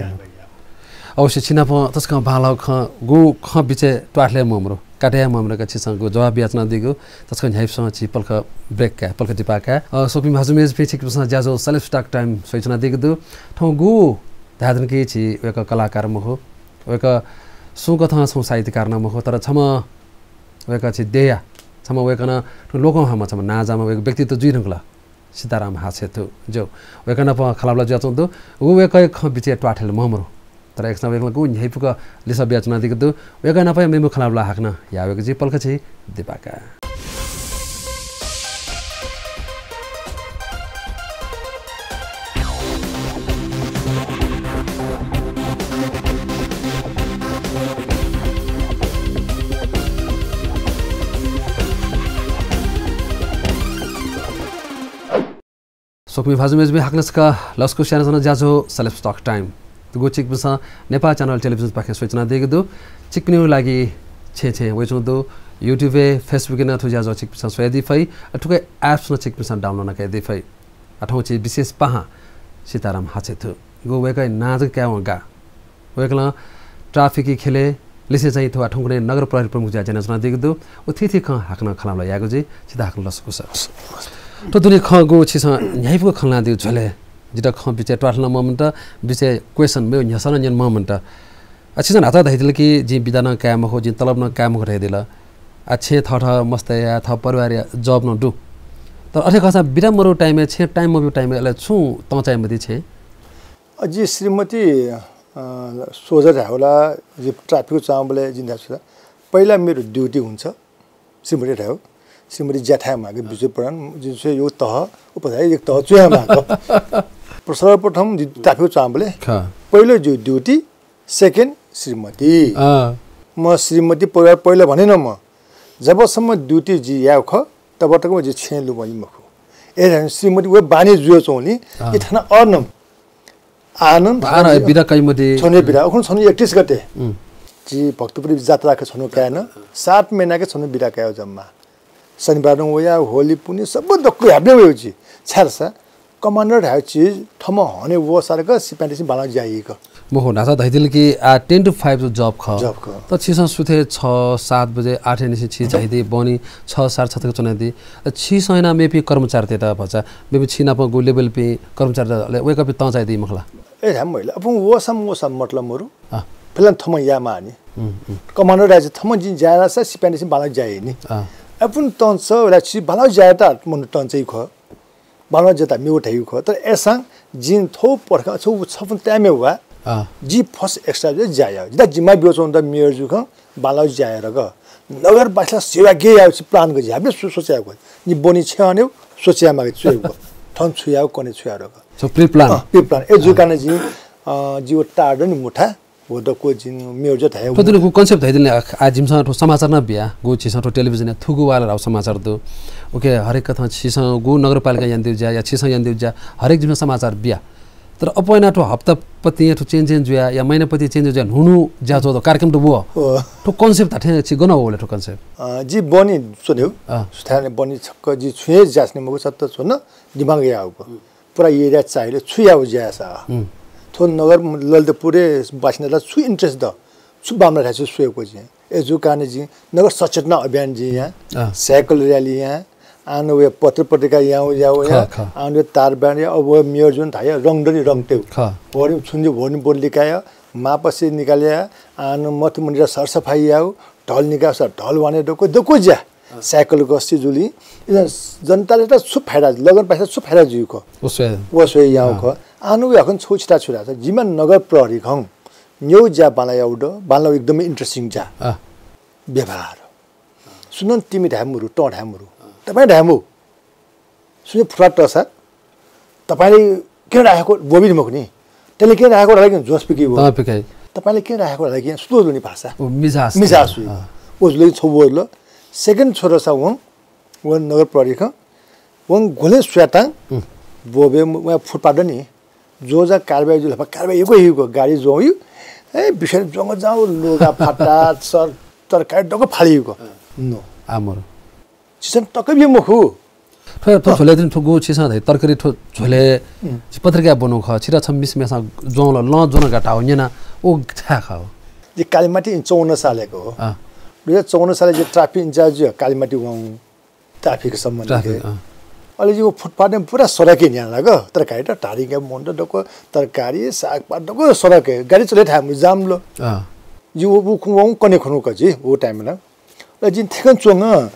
अवश्य छिनाप तसकं बांलाः खँ गु खँ बिचे त्वाथले ममरु काटे ममरु का छिसं गु जवाब बियाचना दिगु तसकं न्ह्याइपसं छि पलख ब्रेक का पलख दिपाका। अ, सोपिं भाजु मेज पे छिक पसं ज्याजो सलेस टाक टाइम सोइचना दिगु दु। थौं गु धायेधुन कि छि वय्‌कः कलाकार मखु, वय्‌कः सुं कथं छुं साहित्यकार नं मखु, तर छम्ह वय्‌कः छि देया, छम्ह वय्‌कलं लोकं हःम्ह छम्ह नांजाःम्ह वय्‌कः व्यक्तित्व जुइ धुंकल। सीताराम हाछे थु ज्यू। वय्‌कः नाप खँल्हाबल्हा जुयाच्वंगु दु। व वय्‌कःया खँ बिचय् त्वाथले ममरु। तर एकसां वय्‌कलं गु न्ह्याइपुक लिसः बियाच्वनादीगु दु। वय्‌कः नापया मेम्ह खँल्हाबल्हा हाकनं याः वय्‌कः जि पलख छि दिपाका। स्वकुमि भाजु मेजुमि हाकनं छकः लसकुस यानाच्वना ज्याझ्वः सलेस टक टाइम। गु छिकपिन्सं नेपाल च्यानल टेलिभिजनपाखें स्वयाच्वनादीगु दु। छिकपिनिगु लागि छेँय् छेँय् वयाच्वंगु दु। YouTube-य्, Facebook-य् नं थ्व ज्याझ्वः छिकपिन्सं स्वयादी फइ। अ, थुकिया apps नं छिकपिन्सं download नं कयादी फइ। अ, थौं छि विशेष पाहां सीताराम हाछे थु। गु वय्‌कःया नां जक कायेवं गाः। वय्‌कलं ट्राफिकया ख्यलय् लिसें चाहिँ थ्व थौंकन्हय् नगर प्रहरी प्रमुख जुयाः ज्या यानाच्वनादीगु दु। व थीथी खँ हाकनं खँल्हाबल्हा यायेगु जुइ। छित हाकनं लसकुस। थ्व दुने खँ गु छिसं न्ह्याइपुक खँ ल्हानादीगु झ्वलय् जितः खँ बिचय् त्वाथलं ममन्त, बिचय् question मेगु न्ह्यसः नं न्यन ममन्त। अ, छिसं न्हाचः धयादिल कि जिं बिदा नं काये मखु, जिं तलब नं काये मखु धयादिल। आ, छेँय् थःथः मस्तय्‌या, थः परिवारया job नं दु। तर अथे खःसा बिदा मरु time-य्, छेँय् time मब्यू time-य् अले छुं तं चाये मदी छेँय्? अ, जि श्रीमती, अ, सोझा धायेवला, जि ट्राफिक च्वंबलय् जिं धायेवला, पहिला मेरो duty हुन्छ, श्रीमती धायेव। श्रीमती ज्या थाय् मागे बिजु प्रधान, जिं स्वये यो तह, उपधाय् एक तह च्वये माग। सर्वप्रथम जि ट्राफिक च्वंबलय् खः। पहिलो जि duty, second श्रीमती। अँ। म श्रीमती परिवार पहिला भनेन म। जबसम्म duty जि याये खः, तब तक म जि छेँ लुमइ मखु। ए, श्रीमती व बानी जुया च्वंलि, अँ। इ थाना अनम। आनन्द आनन्द बिदा काइमते। छन्हु बिदा, उखुन्हु छन्हु एकतीस गते। उम्। जि भक्तपुर जात्रा के छन्हु कायेन, सात महिना के छन्हु बिदा काये जम्मा। शनिबार नं वया, होली पुन्हि सब दक्व ह्याब्ने वयो जि। छाय्‌धाःसा commander धाये चिज थम्ह हने वःसा रक सिपाइँतय्‌सं बांलाक ज्या याइक। मखु, न्हाचः धयादिल कि आ, ten to five job खः। Job खः। तर छिसं सुथय् छ, सात बजे, आठ निसें छि झाइदी, बहनी छ, साढे छ तक च्वनादी। अ, छिसं यानाः मेपिं कर्मचारीतय्‌त भचा, मेपिं छि नाप गु level पिं कर्मचारीत अले वय्‌कःपिं तं चाइदी मखु ला? ए, धाये मखु ला, अपुं वःसां वःसां मतलब मरु। अँ। फिलहाल थम्हं याये माःनि। उम्, उम्। Commander धाये चिज थम्हं जिं ज्या याःसा सिपाइँतय्‌सं बांलाक ज्या याइनि। अँ। अपुं तं च वला छि बांलाक ज्या यायेत मनू तं चाइ खः। बांलाक ज्या यायेत मेगु धाइगु खः। तर अय्‌सां जिं थ्व पथकं छु छपुन time-य् वा। अँ। जि first extra ज्या याः। जितः जिम्मा ब्यूच्वंगु दु मेयरजुं खँ बांलाक ज्या यायेत क। नगरवासीला सेवा गय् यायेगु plan क जि हाबले सु-, सोचे यायेगु। नि बहनी छेँ हनेगु, सोचे याये मागे च्वयेगु। थन छु यायेगु, कन्हय् छु यायेत क। So pre-plan। अँ, pre-plan। अ। ए जुइ कारणं जिं, अ, जि व तार दनि मुठा, व दक्व जिं मेयरजु धाये। थ्व दुने गु concept धयादिल नि, आ, आ, जिमिसं थ्व समाचार नं बिया, गु छिसं थ्व टेलिभिजनय् थुगु वाला धाउ समाचार दु। OK, हरेक कथं छिसं गु नगरपालिकां यानादीगु ज्या, या छिसं यानादीगु ज्या, हरेक जिमिसं समाचार बिया। तर अप्वः यानाः थ्व हप्तापतिं थ्व change change जुया, या महिनापतिं change जुया, न्हू न्हू ज्याझ्वः दु, कार्यक्रम दु व। अ। थ्व concept धात्थें छि गन वल थ्व concept? अ, जि बहनी च्वनेगु। अ। सुथाय् बहनी छक्क जि छुं हे ज्या यानाच्वने मखु, सत्त च्वन दिमाग याःगु। पुरा एरिया चाहियो, छु याउ ज्यासा। थ्व नगर ललितपुरे बासिन्दाला छु इन्ट्रेस्ट द, छु बामला थाय् छु स्वयेको जिं। ए जु काने जिं नगर सचेतना अभियान जिं यां, साइकल र्‍याली यां, आन वे पत्र पत्रिका याउ याउ यां, आन वे तार ब्यान्ड या, अब मेयर जुन थाय् रंगदरी रंगतेउ। भोरि छुन्जी भोरि बोर्ड लिकाय, मापसे निकाल्या, आन मठ मन्दिर सरसफाई याउ, ढल निकास ढल वाने दको दको ज्या। साइकल गस्ती जुली, इना जनताले त छु फाइदा, लगन पैसा छु फाइदा जुइको। वसोय याउ ख। आनु याखन छौ छिटा छुरा छ। जिमा नगर प्रहरी खं। न्यौ ज्या बाला याउ द, बाला एकदमै इन्ट्रेस्टिङ ज्या। व्यवहार। सुनन तिमी धाय् मुरु, तं धाय् मुरु। तपाईँ धाय् मु। सुने फुटपाथ तसा, तपाईंले किन राखेको बोबिन मखु नि। तैँले किन राखेको धाल कि जोस पिकी वो। तपाईंले किन राखेको धाल कि सुतो जुनि भाषा। मिजास। मिजास। ओ जुले छौ बोल। सेकेन्ड छोरा सा वं, वं नगर प्रहरी खं, वं गोले स्वयातां, बोबे म-, म-, फुटपाथ नि, जो जा कारवाही जुल, कारवाही यको हिको, गाडी जो यु, ए, बिखेर जोंग जाउ, लुगा फाटा, सर, तरकारी दको फाली युको। नो। आमर। चिसन तक बे मखु। थ्व, थ्व झोले दिन थ्व गु चिसन धइ तरकारी थ्व झोले, पत्रिका बनु ख, छिरा छम मिस मेसा जोंल, लं जोन गाटा हो, न्यना, ओ छा ख। जि कालीमाटी इन चौवन्न सालेको हो। दुई हजार चौवन्न साले जि ट्राफिक इन्चार्ज जि कालीमाटी वं। ट्राफिक सम्बन्धी। अले जि वो फुटपाथ में पुरा सडक न्यान लाग, तरकारी त धारी के मोन्द दको, तरकारी, सागपात दको सडक हे, गाडी चले थाय् जाम लो। जि वो, वो, वो कने खनु कजि, वो टाइम ना। अले जिं थेकन च्वंग, अ,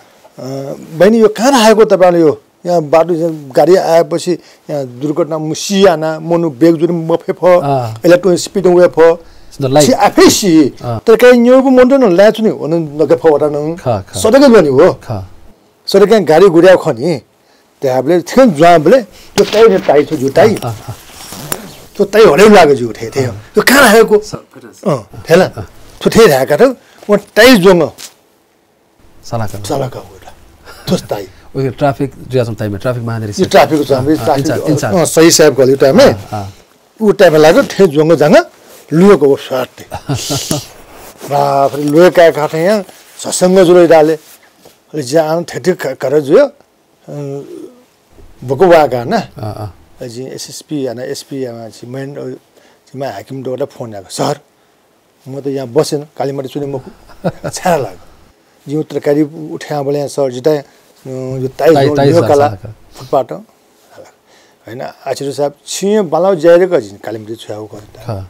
बहिनी यो कहाँ राखेको तपाईंले यो? यहाँ बाटो, यहाँ गाडी आएपछि यहाँ दुर्घटना मुसियाना, मनु ब्रेक जुन मफे फ, अँ। इलेक्ट्रोनिक स्पिड वे फ। छि आफै सी। अँ। तर काई न्यौबु मन्द न लाय् चुनि, वन नके फ वटा न। सडक ल्वनि हो। सडक गाडी गुड्या खनि। त्याबले थेन ज्वाबले, त्यो ताइ ने ताइ छु जु ताइ। अँ, अँ, अँ। त्यो ताइ हरे लाग जु थे, थे। अँ। त्यो कहाँ राखेको? अँ, थेला। अँ। त्यो थे राखेको त, वो ताइ जोंग। सलाका। सलाका हो ला। थोस ताइ। ओके, ट्राफिक जुया छम ताइमे, ट्राफिक महानिरीक्षक। ये ट्राफिक छम, अँ, ट्राफिक, इंचार्ज, इंचार्ज। अँ, सही साहब गली टाइमे। अँ, अँ। उ टाइमे लागो, थे जोंग जांग, लुयको वो स्वाट। बाप रे, लुयका खाते यहाँ, ससंग जुले डाले। अले जान थेते क-, कर जुयो, अ, बको वागा ना। अँ, अँ। अले जि एसएसपी या ना, एसपी या ना, जि मेन, अ, जि मा हाकिम दोटा फोन याक, सर, म त यहाँ बसेन, कालीमाटी चुने मखु। छाय् लाग। जिं तरकारी उठ्याबले सर जिता, अ, यो ताइ ताइ, जो, ताइ जो सर, काला सर, सर। फुटपाथ। हैन, आचार्य साहब, छिं बालाउ जायरे का जिं कालीमाटी छुयाउ का। खा।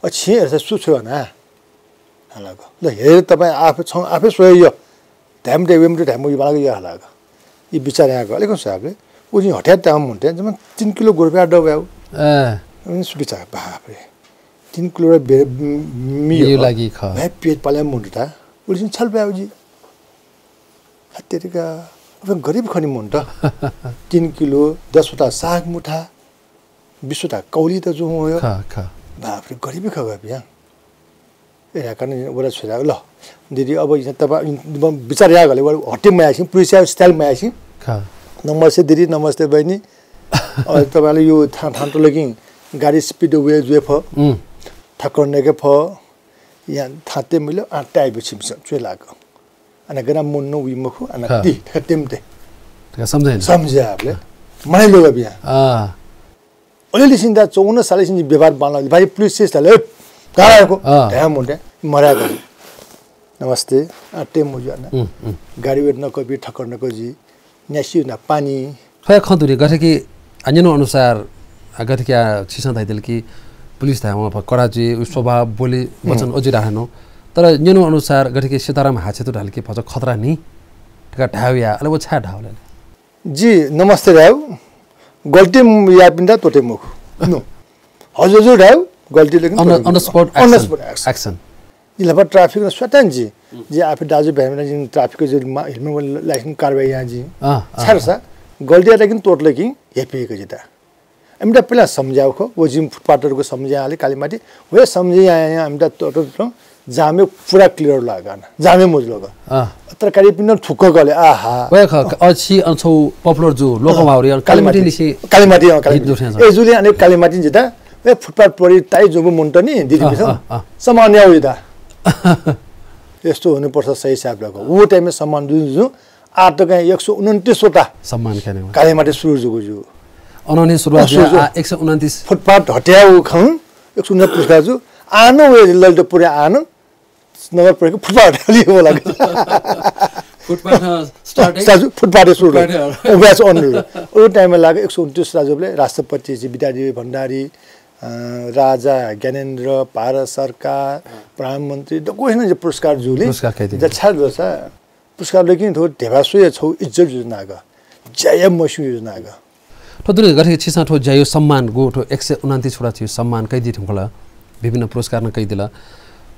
अ, छिं हेर्छ सु छुया ना। हलाक। ल, हेर तपाईं आफै, छं आफै स्वये यो। धाय् मते, वे मते, धाय् मते, बालाक यो हलाक। यी विचार याक, अले कन साहबले, उ जिं हथाय् ताम मते, जम्मा तीन किलो गोरप्या दौ याउ। ए। उनी सु विचार, बाप रे। तीन किलो र बे-, मि-, मियो लागि ख। भाइ पेट पाले मुंडु ता। उले जिं छल पाउ जि। हत्तेरिका, अब गरिब खनि मुंड। तीन किलो, दस वटा साग मुठा, बिस वटा कौली त जुं हो यो। खा, खा। बाप रे, गरिबी खगः बिया। ए, याकन वडा छुरा ल। दिदी, अब इन तब इन, इन विचार याक ले, वडा हटे मयासिं, पुलिस या स्टाइल मयासिं। खा। नमस्ते दिदी, नमस्ते बहिनी। अ, तपाईंले यो थां, थां त लगिं गाडी स्पिड वे जुए फ। उम्। ठक्कर नके फ। या थाते मिलो, आ, टाइप छिमस, चुए लाग। अन गना मुन नं वी मखु, अन खा। ति, ठ्याक्क तेम ते। ठ्याक्क सम्झे न। सम्झे आपले। खा। माने लोग बिया। आ। अलिअलि सिन्दा चौवन्न साले सिन्जी व्यवहार बांला, भाइ पुलिस से साले, ए, कहाँ आएको? अँ। ध्यान मुंडे, मराएको। नमस्ते, आ, टेम मुजु आना। उम्, उम्। गाडी वेट नकपी, ठक्कर नकजी, न्यासी ना पानी। थ्वया खँ दुने गथे कि, आ, न्यनु अनुसार, आ, गथे कि, आ, छिसं धाइदिल कि पुलिस धायेवं प-, कडा जुइ, उ स्वभाव, बोली, वचन उम्। अजु राहनु। तर न्यनु अनुसार गथे कि सीताराम हाछेतु धाल कि भचा खतरा नि, ठका धाव या, अले व छाय् धाव ले? जी, नमस्ते धायु। गल्ती म-, यापिन्दा तोते मखु। नो। हजुर, हजुर धायु, गल्ती लेकिन on the, तोते on the मखु। Spot On the action। Spot action। Action। इलापा ट्राफिक न स्वतन जी। हम्म। जी, आप दाजु भाई मेरा जिन ट्राफिक जो मा-, हेलमेट वाला लाइसेंस कार्रवाई यहाँ जी। अँ, अँ, छार अँ। सा, गल्ती आता किन तोत लेकिन, ये पे के जिता। अमिता पहिला सम्झ्याउ खो, वो जिम फुटपाथरको सम्झ्या आले कालीमाटी, वे सम्झ्या या, या, अमिता तो, तो, तो, जामे पुरा क्लियर लागा ना, जामे मुझ लोग। अँ। तरकारी पिन थुक गले, आहा। वे ख, अ। अच्छी अन छौ पपुलर जु, लोक अँ। माउरी, अन कालीमाटी कालीमाटी। निसी कालीमाटी, अँ, हिट कालीमाटी। दुख्ने छ। ए, जुले अने कालीमाटी जिता, ए, फुटपाथ परि ताई जुबु मुन्टनी, दिदी अँ, पिसं। अँ, अँ। सम्मान या उइदा। यस्तो हुनुपर्छ सही हिसाब लागो। वो टाइममा सम्मान जुन जुन, आतक एक सौ उनन्तीस वटा सम्मान खाने हो। कालीमाटी सुरु जुगु जु। अनंनिसें सुरुवात अँ, जुया, सुरु। आ, एक सय उनन्तिस। फुटपाथ हत्याउ खं, एक सय उनन्तिस पुरस्कार जु। आन वे ललितपुर आन, नगर परिषद फुटपाथ हत्याउ ला। Footpath starting। साजु, फुटपाथ सुरु। फुटपाथ। ओ, ब्याच अन। ओ time लाग एक सय उनन्तिस राजुबले राष्ट्रपति चाहिँ विद्यादेवी भण्डारी, अ, राजा ज्ञानेन्द्र, भारत सरकार, अँ। प्रधानमन्त्री, दक्वसिनं जे पुरस्कार जुले। पुरस्कार कयादी। द छाय् दोसा, पुरस्कार लकिं थ्व धेबा स्वया छौ इज्जत योजनाग, ज्याया मस्यू योजनाग। थ्व दुने गथे छिसं थ्व ज्यायो सम्मान गु, थ्व एक सय उनन्तिस वटा छियो सम्मान कयादी थुंकल, विभिन्न पुरस्कार न कयादिल।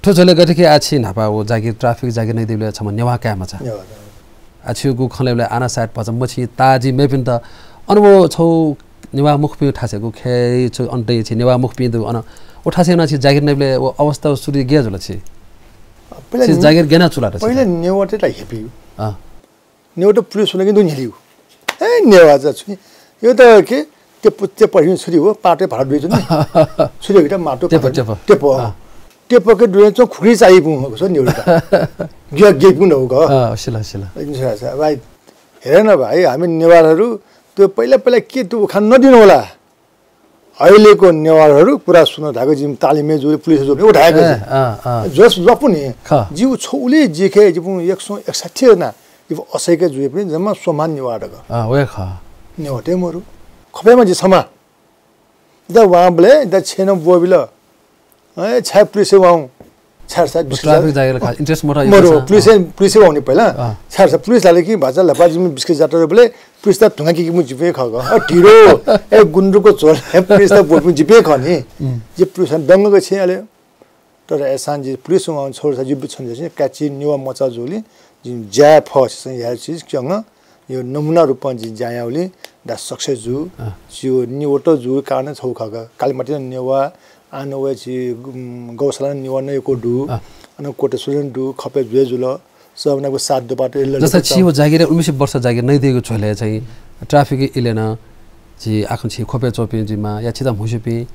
थ्व झ्वले गथे कि आ छि न्हापा व जागिर, traffic जागिर नइदिबले छम्ह नेवाः काय् मचा। नेवाः। आ छियो गु खँ लेबले आना सायद भचा मछि ताजी मेपिन्त अनुभव छौ नेवाः मुखपिं थासेगु खय् छु अन्तय् छि नेवाः मुखपिं दु अन। व थासे न छि जागिर नइबले व अवस्था सुरु गे जुल छि? पहिला छि ने-, जागिर गेना चुला त छि? पहिला नेवाः त हेपिउ। अँ। नेवाः त पुलिस हुन कि दु न्हिलिउ। ए, नेवाः जा छु। यो त के, ते पु-, ते पढिन छुरी हो, पाटे भाडा दुइ जुन। छुरी हो कि त माटो टेप, भाडा। टेप। टेप। अँ। टेप के दुइ च खुरी चाहिँ पुं हो, सो नेवाः त। गिया गे पुं हो ग। अँ, सिला, सिला। अच्छा, अच्छा, भाइ, हेर न भाइ, हामी नेवारहरू त्यो पहिला, पहिला के त्यो उखान नदिनु होला। अहिलेको नेवारहरू पुरा सुन धाएको जिम तालिमय् जुल, पुलिस जुल, उठाएको ए, जिम। अँ, अँ। जस लपुनि, खः। जिउ छौले जिखे जिपुं एक सय एकसट्ठी जना, जिपु असैके जुए पनि जम्मा सोमान नेवार दक। अँ, वे खः। नेवार ते मरु। खपेमा जि छमा। द वां बले, द छेन बोबिल। ए, छाय् पुलिसय् वाउँ? छाय् सा बिस्किट traffic जा-, जागिर खा, interest मोटर मरु, interest, पुलिसय्, अँ। पुलिसय् वाउने पहिला। अँ। छाय् सा पुलिस लाले कि भाचा लपा जिमि बिस्किट जात बले, पुलिस त धुंगा किकिमु जिपे खः ग। अ, ढिरो, ए, गुन्द्रुकको झोल, ए, पुलिस त बोटमु जिपे खः नि। उम्। जे पुलिस दंगक छे आले। तर एसां जि पुलिस वाउँ छोर सा जिबि छन जसे, काची नेवाः मचा जुलि, जिं ज्या फसिसं या चिज क्यंग, यो नमुना रूपं जिं ज्या याउलि, दा success जु, अँ। जियो नेवाःत जु कारण छौ खः ग। कालिमाटी नेवाः, आनो वे छि, उम्, गौशाला नेवाः न यक्व दु, अँ। अन कोटेश्वर दु, खपे जुए जुल, सब नागु साथ दुपात एल जस्ता छि व जागिर उन्नाइस वर्ष जागिर नइदिएको झ्वले चाहिँ traffic इलेन, छि आखन छि खोपे चोपिं जिमा, या छिता म्हुसिपिं,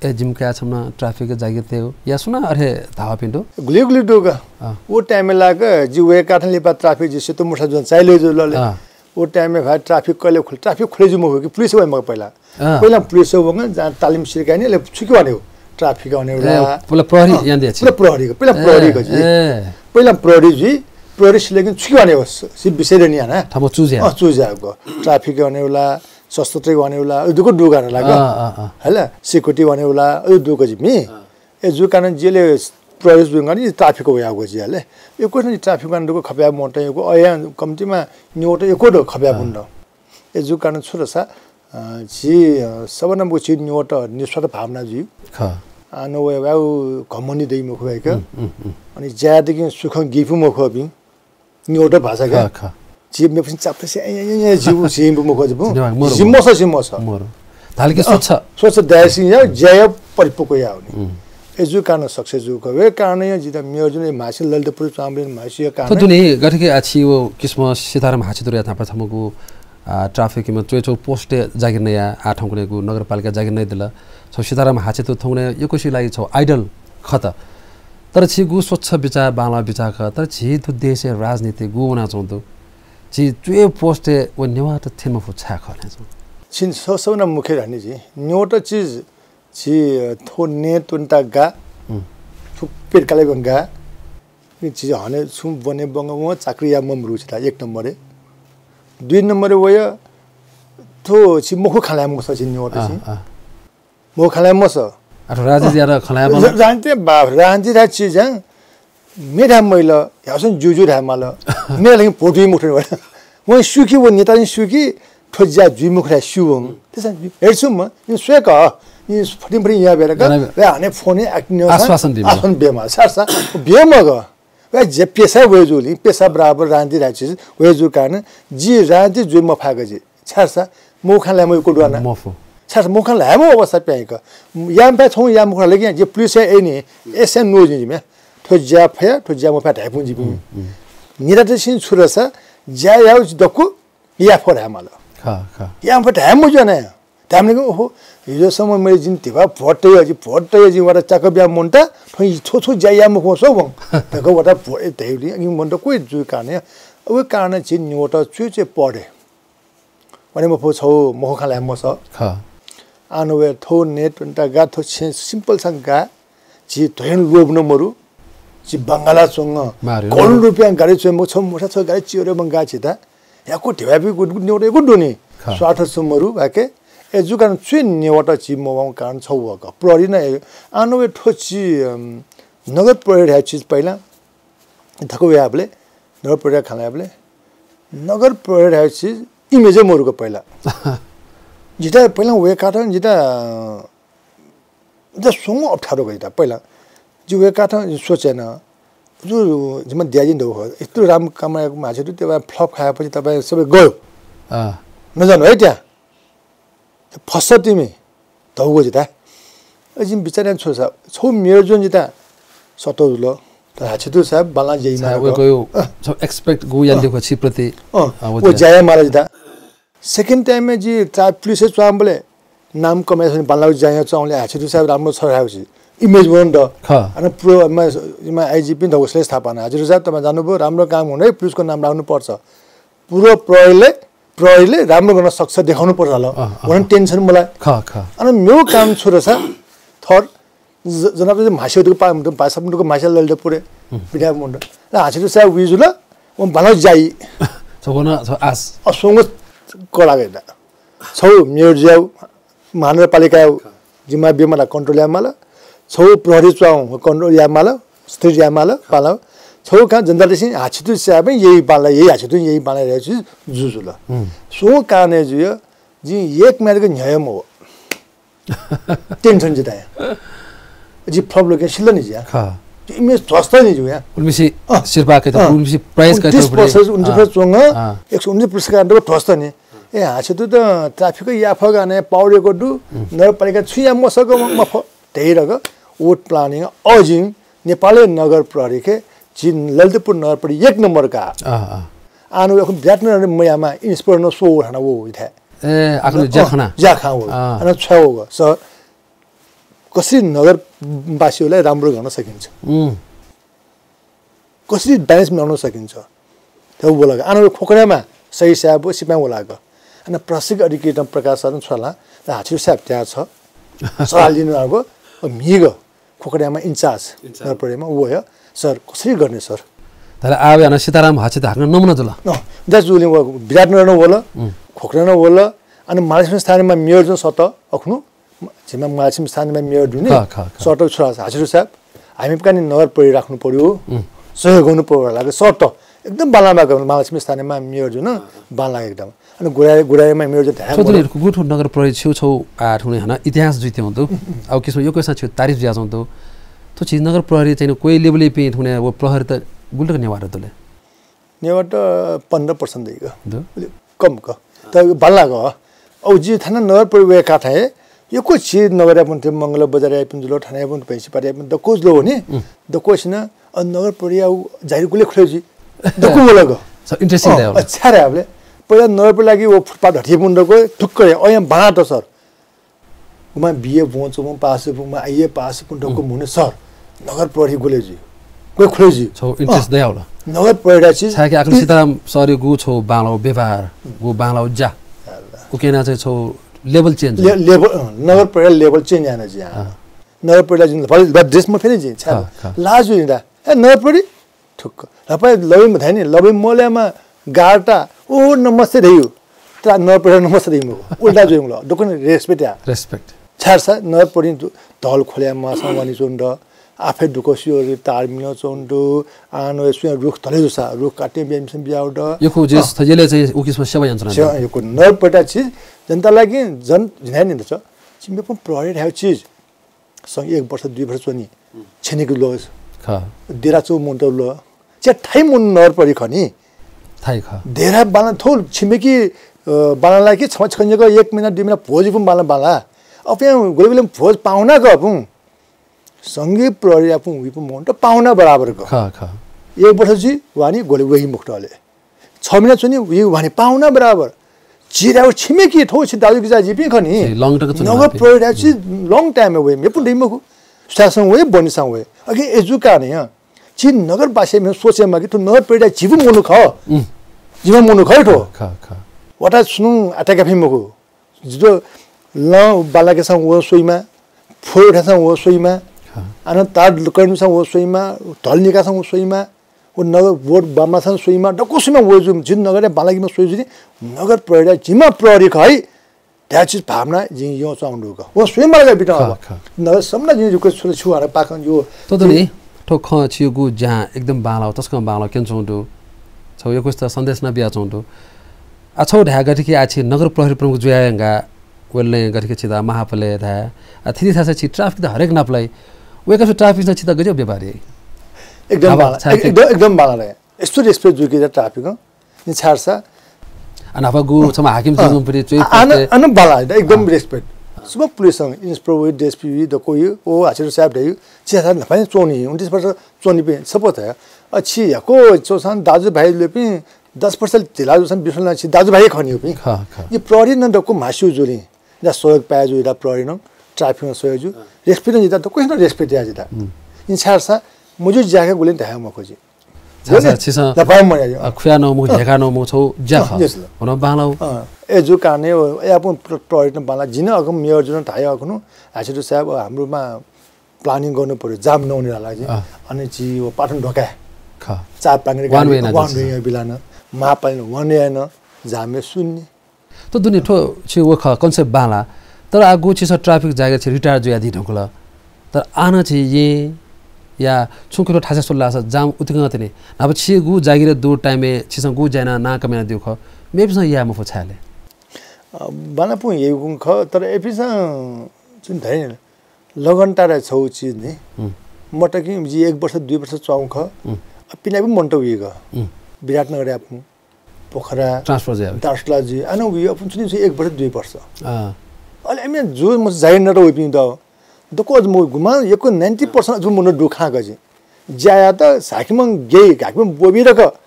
ए, जिम काय् छम्न traffic जागिर ते हो, या सुना अथे धावापिं दु? गुलि गुलि दु ग। अँ। उ time लाग, जि वे काठन लिपा traffic जि सेतु मुसा जुन चाइले जुल ले। अँ। उ time भाइ traffic कले खुल, traffic खुले जु मखु कि पुलिस वइ मग पहिला। अँ। पहिला पुलिस वंग, जहाँ तालिम सिकाइने, ले छुकी वाने हो। Traffic वाने ए, होला। पहिला प्रहरी अँ, यान दिया छि? पहिला प्रहरी ग, पहिला ए, प्रहरी ग जि। ए। पहिला प्रहरी जि, प्रहरी सिलेकिन छुकी वाने हो, सि विषय देनी आना। थामा चुज या। अँ, चुज या ग। Traffic वाने होला, सशस्त्र वाने होला, उ दुगु दुगु लाग। अँ, अँ, अँ। हला, security वाने होला, उ दुगु जिमि। अँ। ए जु कारण जेले प्रहरी जुन गानी traffic वया गो जियाले। एको नि traffic वाने दुगु खप्या मोट एको अया कम्तिमा नेवाःत एको दु खप्या अँ। बुन दु। ए जु कारण छु रसा, अ, छि, अ, सबना बुक छि नेवाःत निस्वार्थ भावना जुइ। खः। आ, न वे वाउ घमण्डी दइ मखु है क। उम्, उम्, उम्। अनि ज्यादि कि सुख गिफु मखु अबि। नेवाःत भाषा का। खः, खः। छि मेपिं चाप्टे से, ए, ए, ए, ए, जिउ, जिउ मखु, जिउ। नेवाः, मरु, जिउ मरु। मस, जिउ मस। मरु। धाल कि अ, स्वच्छ। स्वच्छ दायसिं या, ज्या या परिपक्व या हुने। उम्। ए जु कारण success जु क। वे कारण या जिता मेयर जुन ए म्हासि ललितपुर चामलिन म्हासि या कारण। त दुने गथे कि आ छि वो किसिम सीताराम हाछेतुर या थापा थमगु आ, traffic में च्वय् च्वय् post जागिर नया, आ, थौंकन्हय्‌गु नगरपालिका जागिर नयादिल। छौ सीताराम हाछेतु थौंकन्हय् यक्वसिइ लागि छौ idol खः त। तर छिगु स्वच्छ बिचाः, बांलाः बिचाः खः। तर झी थ्व देशय् राजनीति गु वनाच्वंगु दु। झी च्वय् post-य् व नेवाःत थ्यने मफु छाय् खः न्ह्याच्वं? छिं स-, सबना मुख्य धाःनि झी। नेवाःत चिज झी थ्व नेतुन्ता गा, हुँ। थ्व पेट काले बंगा, झी हने छुं बने बंग वं चाकरी या ममरु छिता एक नम्बर हे। दुई नम्बर हे वय थ्व छि मखु खालाय मखु छि नेवाःत आ, छि। आ। मखु खालाय मस। अथवा राजनीति यार खालाय मखु। राजनीति बा, राजनीति धा छि जं मेधा मैल, ह्यासन जुजु धा माल। मेला लगे भोट हि मुखु वय। वं सुखी व नेता नि सुखी, थ्व ज्या जुइ मखु धाये स्यू वं। त्यसं हेर्छु म, इन स्वय् कः, इन फटिङ फटिङ या बेला का, गाना बे- वे हाने फोन हे acting आश्वासन दिमा। आश्वासन बेमा, सार सा, बेमा ग। वे जे पेसा वये जुलि, पेसा बराबर राजनीति धाये चिज वये जु कारण, जि राजनीति जुइ मफाय्‌क जि। छाय् सा, मखु खालाय मखु दुवाना। मफु। छाय् सा, मखु खालाय मखु अवस्था प्याइक। याम पाय् छौं या मखु लगे, जे पुलिस हे एनि, एसे नो जि जिमे। थ्व ज्या फया, थ्व ज्या मफया धाये पुं जि पुं। हम्म, हम्म। नेता त सिन छुरसा, ज्या याउ जि दक्कु, या फो धाये माल। खः, खः। या फो धाये मज्यू ने। धाये माल कि, ओहो, हिजोसम्म मैले जिन धिबा भोट तया, जि भोट तया, जि वाला चाक ब्या मन्त, थ्व, थ्व, थ्व ज्या या मखु सो वं। धक वाला भोट ए धैउलि, अनि मन्त कोइ जुइ कारण, अब कारण झी नेवाःत च्वय् च्वय् पढे। वने मफु छौ मखु खालाय मस। खः। आनो वे थो नेट गा थो छेँ सिम्पल सा गा। झी ध्वयन लोभ न मरु। झी बंगाला च्वंग मारे। करोड रुपियां गाडी च्वय् मखु, छ मोसा छ गाडी चियो रे बंगा झीत। याकु ढेवापी गुड गुड नेवरे गुड दुनी। खा। स्वार्थ छु मरु बाके। ए जुकान चुइ नेवत झी मवां कारण छ वक। प्रहरी न ए आनो वे थो झी, अम, नगर प्रहरी हे चीज पहिला। थको वे आपले, नगर प्रहरी खाना आपले। नगर प्रहरी हे चीज इमेज मरुक पहिला। जिता पहिला वे काटन जिता, जिता सुंगु अप्ठ्यारो गइता पहिला। जि वे काटन सोचे न। जु जिमा द्याजिन दो हो। इतु राम काम माछे दु तेवा फ्लप खाएपछि तपाईँ सबै गयो। अँ। नजानु है त्यहाँ। फस्स तिमी धौगो जिता। अ, जिम बिचार याना छु सा, छौ मेयर जुन जिता सतो जुल। त हाछे दु साहब बाला जेई सा मार वे गयो। गयो, अ। छौ एक्सपेक्ट गु यान अ। देखो छि प्रति। अ, अ, वो व जिता। जाया मार जिता। सेकन्ड टाइममा जि ट्रा-, पुलिसय् च्वांबलय् नाम कमाइसनि बाला जाया च्वांबलय् हाछे दु साहब राम्रो छ हाउसी। Image one the. ख। अन प्रो, मा, मा आइजिपी धौगो श्रेष्ठ थापा न। हाछे दु साहब तमा जानुभयो, राम्रो काम हुन है, पुलिसको नाम राख्नुपर्छ। पूर्व प्रहरीले, प्रहरीले राम्रो गर्न सक्छ देखाउनुपर्छ होला। अँ, अँ, उनीहरू अँ। टेन्सन मलाई। ख, ख। अनि मेरो काम छु रहेछ, थर, ज-, जनताले मास्यो दुःख पा-, भाषा दुःख मास्या ललित पुरे, उम्। बिदा मुन्ड। र हाछे दु साहब विजुल, व बाला जाई। छ वन, छ आस। अ, सोंग कला गइदा। छौ मेयर ज्याउ, महानगरपालिका जिम्मा बिमाला कन्ट्रोल यामाल, छौ प्रहरी च्वाउ कन्ट्रोल यामाल, स्थिर यामाल, पाल, छौ का जनताले सिं हाछितु स्याबे यही पाल, यही हाछितु, यही पाल रे चीज जुजुल। हम्म। सो काने जुय, जि एक मिनट के न्याय मो। टेन्सन जिता या। जि फ्लप लोके सिल्ल नि जिया। खा। इमेज ध्वस्त नि जुया। उनमिसि अँ। सिरपाः कय्त, अँ। उनमिसि प्राइस कय्त उन्तिस परे। पर्सेन्ट, उन्तिस अँ। पर्सेन्ट चोंग, अँ। एक सौ उन्तिस पर्सेन्ट का ध्वस्त नि। ए, हाछितु त ट्राफिक याफा गाने पावर रेकर्ड दु, हम्म। नगरपालिका छु या मसक म-, मफ, धैरक, वोट प्लानिङ, अजिङ, नेपालय् नगर प्रहरीखे, झी ललितपुर नगर प्रहरी एक नम्बर का। अँ, अँ। आनो एखुन विराटनगर मयामा इन्स्पिरेसन सो हाना वो इथे। ए, आखुन अँ, ज्याखना। ज्याखा वो। अँ। अन छ्या वो स-, कसरी नगरवासीहरूलाई राम्रो गर्न सकिन्छ। उम्। कसरी ब्यालेन्स मिलाउन सकिन्छ। त्यो बोलाग। आनो खोकडामा सही स्याब सिपाइ बोलाग। अन प्रशिक्षक अधिकृत प्रकाश साधन छोला, र हाछिउ स्याब त्या छ। सलाह लिनु आगो, अ, म्हिग खोकडामा इन्चार्ज, इन्चार्ज। नगर प्रहरीमा, वो या, सर, कसरी गर्ने सर? तर आवे हन सीताराम हाछित हाकन नमुना जुल। अँ, दाजु जुले वो विराटनगर न वल, उम्। खोकडान वल, अन महालक्ष्मी स्थानीयमा मेयर जुन सत, अखुनु, झिमा महालक्ष्मी स्थानीयमा मेयर दुने, खा, खा, खा। सत छोला हाछिउ स्याब, हामी पनि नगर प्रहरी राख्नु पर्यो, उम्। सहयोग गर्नु पर्यो लाग सत, एकदम बाला बाग महालक्ष्मी स्थानीयमा मेयर जुन, बाला एकदम। अनि गुराय-, गुरायमा मेयर जुन ध्यान छोटो गर्नु। गुठो नगर प्रहरी छेउ छौ आठ हुने हन इतिहास जुइते हुँदु। उम्, उम्। अब किसिम यो कैसा छेउ तारिफ ज्या जुँदु। थो छि नगर प्रहरी चाहिँ कोही लेभलय् पिं थुने वो प्रहरी त गुल्टक नेवार दुले। नेवार त पन्ध्र पर्सेन्ट दैग। दु? कम क। त बाला ग। औ जि थाना नगर प्रहरी वे का थाए, यक्व छि नगर यापन थे मंगल बजार यापन जुलो, थाना यापन भैंसी पार यापन दक्व जुलो हो नि। उम्। दक्व सिना, अ, नगर प्रहरी या उ जाहिर गुले खुले जि। दक्व बोला ग। So, interesting अँ, रे होला। अच्छा रे आपले। पहिला नगर प्रहरी लागि वो फुटपाथ हटिए पुन दक्व, ठुक्क रे, अँ, यहाँ बाला त सर। उमा बिए बोंचो, उमा पास, उमा आइए पास, पुन दक्व उम्। मुने सर। नगर प्रहरी गुले जि। कोही खुले जि। छौ interest अँ। दया होला। नगर प्रहरी चीज छाय् कि आखिर इ- सीताराम सरया गु छौ बांलाउ व्यवहार, उम्। गु बांलाउ ज्या। अल्लाह। उकेना चाहिँ छौ level change। ले-, level, अँ, नगर प्रहरी level change याना जि, अँ। अँ। नगर प्रहरी जुन भल, भल dress म फेरि जि, छाय्। खा, खा। लाज जुइदा। ए, नगर प्रहरी? ठुक्क। लपाइ लबि म धाइ नि, लबि मल्यामा गार्टा, ओ, नमस्ते धैयु। त्रा नगर प्रहरी नमस्ते धैयु मगु। उल्टा जुइम ल। दक्वसिनं respect या। Respect। छाय् सा नगर प्रहरी दु-, धल खोल्या मासा वानि चोन्द। आफे दुःख सियो रे तार मिलो चोन्द। आनो सुया रुख धले जुसा, रुख काट्ने बेमिसन बियाउ द। यखु जे अँ। थ येले चाहिँ उकिसमा सेवा यन्त्र सेवा यखु नगर प्रहरी चीज, जनता लागि जन, जिनाइ नि दछ। चिम्बे पन प्रहरी धायो चीज। सँग एक वर्ष, दुई वर्ष च्वनी। हम्म। छेनेके लोज। खः। देरा चौ मुन्त लो। चे थाइ मुन नर परि खनी। थाइ खः। देरा बाला थोल छिमेकी, अ, बाला लाकी छमा छन्यक एक महिना, दुई महिना भोज पुम बाला बाला। अपियां गोले गोले भोज पाहुना ग पुं। संगे प्रहरी या पुं वि पुं मुन्त पाहुना बराबर ग। खः, खः। एक वर्ष जि वानी गोले वही मुक्त अले। छ महिना च्वनी, वि वानी पाहुना बराबर। चिराउ छिमेकी थो छि दाजुकिजा जिपिं खनी। ए, long term च्वनी नगर मापे। प्रहरी या चीज long time वइ, मेपुन दै मखु। सुथासं वइ, बनिसं वइ। अघि एजु काने या। चि नगरवासी मे सोचे माकि थो नगर प्रहरी या जिपु मनु ख। उम्। जिमा मनु ख थो। ख, ख। वटा सुनु अट्याक फि मखु। जितो लं बांलाकेसं वं स्वइमा, फोहोर उठायेसं वं स्वइमा, अन तार करेन्टसं वं स्वइमा, ढल निकासं वं स्वइमा, व नगर बोर्ड बांबांलासें स्वइमा, दक्व स्वइमा वये जू, झी नगरया बांलाकेमा स्वये जू नि, नगर प्रहरीया जिम्मा प्रहरी खः है। धाय् चिज भावना जिं यं च्वंगु दु का। वं स्वयेमाल का बितं खः, अब। खः। नगरसम्म जिं request छुल छु हारा पाखं यो। तदुनि, थ्व खँ छिगु ज्या एकदम बांलाः, तसकं बांलाः क्यनाच्वंगु दु। छौ यक्वसित सन्देश नं बियाच्वंगु दु। आ छौ धाय् गथे कि आ छि नगर प्रहरी प्रमुख जुयाः यंगा वेलने गथे कि छिदा महापले धाय्। आ थिति थासा छि traffic त हरेक नापलाइ। वेका छु traffic न छिदा गज्याउ व्यापारी। एकदम बांलाः, छाय् एक-, एकदम, एकदम बांलाः रे। यस्तो respect जुइके जा traffic। नि छाय् सा। आ, न्हापागु छम्ह हाकिम जुजुं पनि च्वइ आ, अन, अन बांलाः, एकदम respect। सुबह पुलिस संग, inspector वइ, DSP वइ, दक्व वइ, ओ, हासिर साहब धइ, चिया साहब न्हापां च्वनी, उन्तिस वर्ष च्वनी पिं, suppose है। अ, छि याको चौसान दाजुभाइ लेपिं, दस वर्ष ढिला जुसान बिस्वना छि दाजुभाइ खनी पिं। खः, खः। ये प्रहरी न दक्व म्हास्यु जुली। या सहयोग पाए जु, या प्रहरी न, traffic न सहयोग जु। Respect न जिता, दक्व न respect या जिता। इन छाय् सा, मुजु ज्याके गुलिन धाये मखोजी। छाय् सा, बोले? छिसं, लपाय् मर्या, अ, खुया नमु, अँ। हेका नमु छौ ज्या अँ, खः। Yes ल। हुन बांलाउ। अँ, ए जु काने, ओ, ए आपुन प्र-, प्रहरी न बांलाः, जिन अगम मेयर जुन धाय अखनु, हासिर साहब, अ, हाम्रोमा planning गर्नु पर्यो, जाम नहुने लाला जी। अँ। अनि छि व पाटन ढोका। खः। चार पांगरी one way गाडी, ना one way बिलान, महापालिन one way न, जाम शून्य। त दुने थ्व छि व खः, concept बांलाः। तर आगु छिसं traffic जागिर छि retire जुयादी धुंकल। तर आन छि ये या छुं किलो थासे सुल्लास जाम उतिकं तने। न्हापा छिगु जागिर दु time ए छिसं गु ज्या याना ना कमाय् याना दिउ खः। मेपिसं याये मफु छाय् ले? अ, बांलापुं येगु खः, तर एपिसं जुन धैन लगन तारा छौ चिज नि। हम्म। मत कि जि एक वर्ष, दुई वर्ष च्वं खः। हम्म। अ, पिनापि मन्त वइगु। हम्म। विराटनगर आपुं। पोखरा, transfer जुया। दार्चुला जुइ, अन वइ, अपुन छुनि छुनि एक वर्ष, दुई वर्ष। अँ। अले एमे जु म जागिर नत वइपिं द। दक्व अझ म गुमा यक्व ninety percent अझ म न दु खा गजि। ज्या यात, हाकिमं गे, हाकिमं बोबी रक।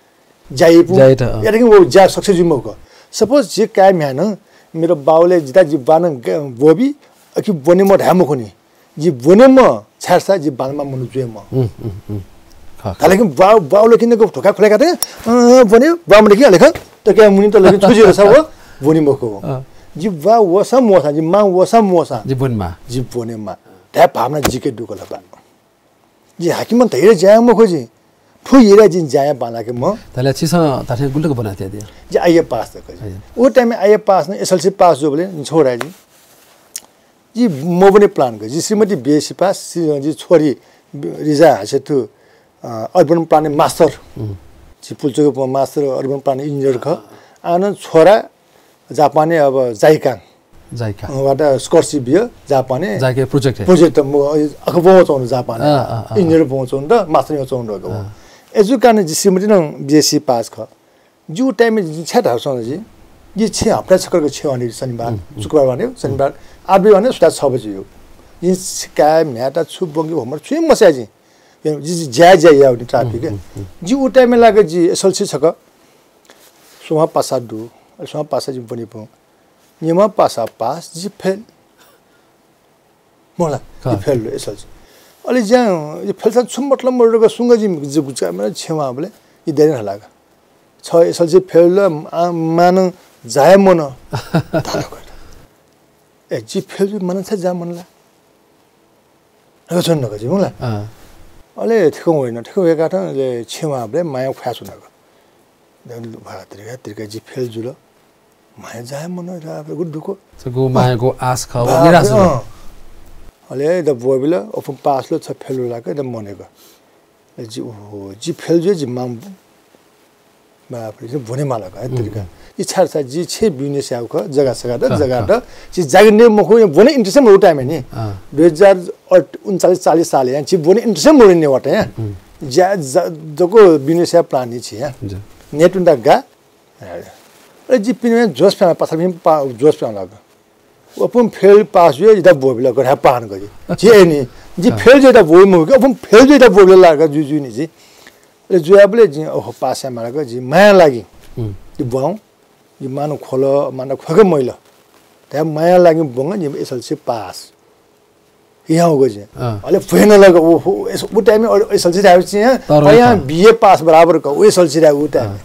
ज्या याइपुं, ज्या यात, अँ। यात कि वो ज्या success जुइ मखु। Suppose जि काय् म्ह्याय् न, मेरो बाउले जिता जि बानं ग-, बोबी, अकि ब्वने म धाये मखुनि। जि ब्वने म, छाय् सा जि बांलामा मनू जुइ म। हम्म, हम्म, हम्म। खः, खः। हालांकि बा-, बाउले किन को धोका खुले काते, अँ, ब्वने, बामले कि हाले खा, त क्या मुनि त लगे छु जुइ सा वो, ब्वने मखु। अँ। जि बा वसा मोसा, जि मां वसा मोसा। जि ब्वने मा। जि ब्वने मा। धाये भावना जिके दुकल बा। जि हाकिमं धैर्य ज्या मखु जि। थु येरा जिं ज्या बांलाके म। तले छिसं ताथे गुल्लक बना ते दिया। जि IAS pass त कजि। आइए। ओ time ए IAS pass न SLC pass जो बोले छोरा जि। जि मोबने plan कर। जि श्रीमती बिएसी पास, श्री-, जि छोरी रिजा हासे थु, अ, urban planning master। हम्म। जि Pulchowk master urban planning engineer ख। आन छोरा जापानी अब जाइकां। जाइकां। अ, वाता scholarship बियो जापानी। जाइके project हे। Project त मो, अ, अख बों चौन जापानी। अ, अ, अ, अ। Engineer बों चौन त, master यो चौन दो। अ। एजुकाने जि श्रीमती न बिएसी पास ख। जि उ time जि छ्या धाःसा जि, जि छे हप्ता छकरक छे वाने शनिबार, हम्म, हम्म। शुक्रबार वाने, शनिबार, आठ बजे वाने, सुता छ बजे यो। जि काय् म्ह्याय् छु बंगी होमर छुइ मस्या जि। जि, जि ज्या, ज्या याउ नि traffic। हम्म, हम्म, हम्म। जि उ time लाग जि SLC छक, सोमा पासा दु, सोमा पासा जि बनिपुं। निमा पासा pass, जि fail। मोला, खः। जि fail लो SLC। अले ज्या, जि fail सा छु मतलब मोर का सुंग जि, जि गुचा मेरा छेमा बले, जि देने हला का। छ SLC fail लो, आ, मान जाय मन। धाल का। ए, जि fail जि मान छ जा मन ला। अ, छन नक जि, मोला। अँ। अले थिकं होइन, थिकं वेका थं, अले छेमा बले, माया ख्वासु नक। दल भा तिर्का, तिर्का जि fail जुल। माया जाय मन रा, गुड दुको। सगु मायाको आश खः, बा, निराश अँ। अले द बोबिल, ओपन पास लो छ fail लाक, द मनेक। जि, ओहो, जि fail जुइ, जि माम। बाप रे, जि बोने माला का, हम्म, तिर्का। हम्म। इच्छा छ, जि छे बिने स्याउ ख, जगा सगा द, खः, जगा खः। द। जि जागिर ने मखु, या बोने interest मरु time नि। अँ। दुई हजार उन्चालिस चालिस साल, या जि बोने interest मरु ने वाटा, या। हम्म। ज्या, जा, जको बिने स्या plan नि छि, या। जा। नेटुन दा गा, अरे, जि पिने जोस प्यां, पासा पिने पा-, जोस प्यां लाग। ओपन fail pass जुइ, इदा बोबिल, गधा पान गजि। जि ए नि, जि हाँ। Fail जुइ इदा बोबि मखु, ओपन fail जुइ इदा बोबिल लाग, जुइ, जुइ नि जि। अले जुयाबले जि, ओहो, pass या माला ग, जि माया लागि। हम्म। जि ब्वाउ, जि मानु खोल, मानु खोके मैल। त्या माया लागि बोंग, जि SLC pass। यहाँ हो गजि। अँ। अले भुइन लग, उ, उ, एस-, उ time में, अ, SLC धायु चिया, तर अया खा। BA pass बराबर क, उ SLC धायु उ time में। अँ।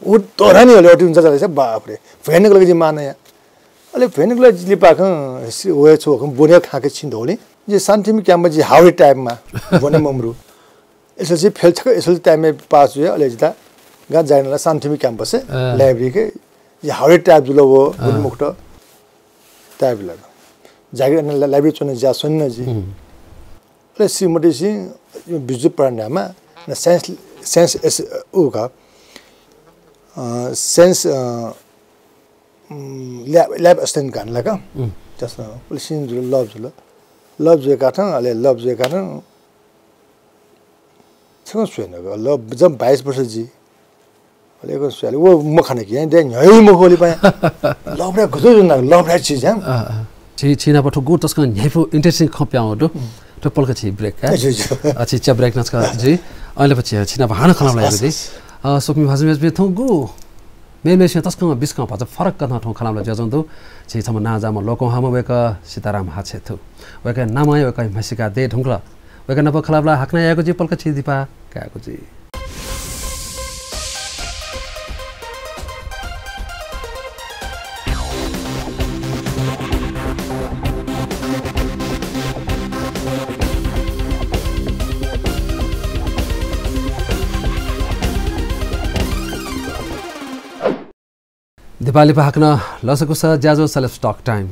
उ तोरा नि हले, अति हुन्छ चले, बाप रे। भुइन लग जि मान या। अले भ्वय् न्हिगः लिपाखं सि-, वय् छगू खँ ब्वने खाके छिं धोले। जि शान्तिमि क्याम्पस जि हावडे टाइपमा ब्वने मम्रु। एसएलसी फेल छक एसएलसी टाइमय् पास जुया, अले जिता गा जागिर ला शान्तिमि क्याम्पस अँ। लाइब्रेरी के जि हावडे टाइप जुल वो, अँ। ब्वने मुक्त टाइप जुल। जागिर अन ला-, लाइब्रेरी च्वने ज्या स्वनिन जि। हम्म। अले श्रीमती सिंह बिजु प्राणामा न साइन्स, साइन्स एस-, उ का, अ, साइन्स, अ, उम्, ल्याब, ल्याब असिस्टेन्ट गान ला का। उम्। जस, उले सिन जुल, लभ जुल। लभ जुया काथं, अले लभ जुया काथं, छकः स्वयेन ग, लभ जब बाइस वर्ष जि। अले एक स्वयेले, वो मखना कि, यहाँ दे न्ह्यः मखु अले पाया। लभ रे गजो जुन, लभ रे चीज, हाँ? अँ, अँ। छि, छि नाप थ्व गु तसकं न्ह्याइपु interesting खँ प्याउ दु। उम्। थ्व पलक छि break, है? ज्यू, ज्यू। अ, छि च्या break नचका जि। अले पछि छि नाप हानं खँ ल्हाना लागु जि। अ, स्वकुमि भाजु मय्‌जुपिं थौं गु मेमेसिं तसकं बिस्कं भचा फरक कथं थौं खँ ल्हाना जुयाच्वंगु दु। छि छम्ह नांजाःम्ह लोकंह्वाःम्ह वय्‌कः सीताराम हाछेथु। वय्‌कःया नामं हे वय्‌कः म्ह्सिका दये धुंकल। वय्‌कः नाप खँ ल्हाबल्हा हाकनं यायेगु जि, पलक छि दिपा कायेगु जि। दिपा लिपा हाकनं लसकुस ज्याझ्वः Celebs Talk Time।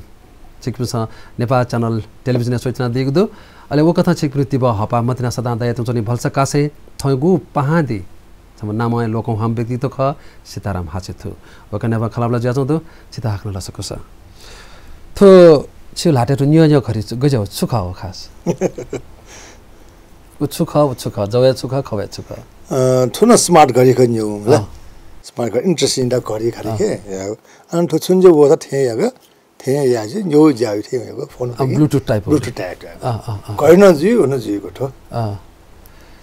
छिकपिन्सं नेपाल च्यानल टेलिभिजनय् स्वयाच्वनादीगु दु। अले व कथं छिकपिनि तिबः हःपाः मतिना सदां दयाच्वंगु च्वनी भलसा कासें थौंया गु पाहांदी छम्ह नामं हे लोकंह्वाःम्ह व्यक्तित्व खः, सीताराम हाछेथु। वय्‌कःया नाप खँ ल्हाबल्हा जुयाच्वंगु दु, छित हाकनं लसकुस। थ्व छिगु ल्हातय् थ्व न्यँ न्यँ घडी छु, गज्याःगु छु खः व खास? उ छु खः, उ छु खः, जवय् छु खः, खवय् छु खः? अ, थ्व नं smart घडी खः न्यँ ला। अँ। Smart घडी, interesting दा घडी खः अँ। के। या, अन थ्व छुं जे वःसा थें याग, थें याजे, न्यू ज्याउ थें याग, फोन अँ, पे। Bluetooth type हो। Bluetooth type, type। अँ, अँ, अँ। घडी नं जुइ, उ नं जुइगु थ्व। अँ।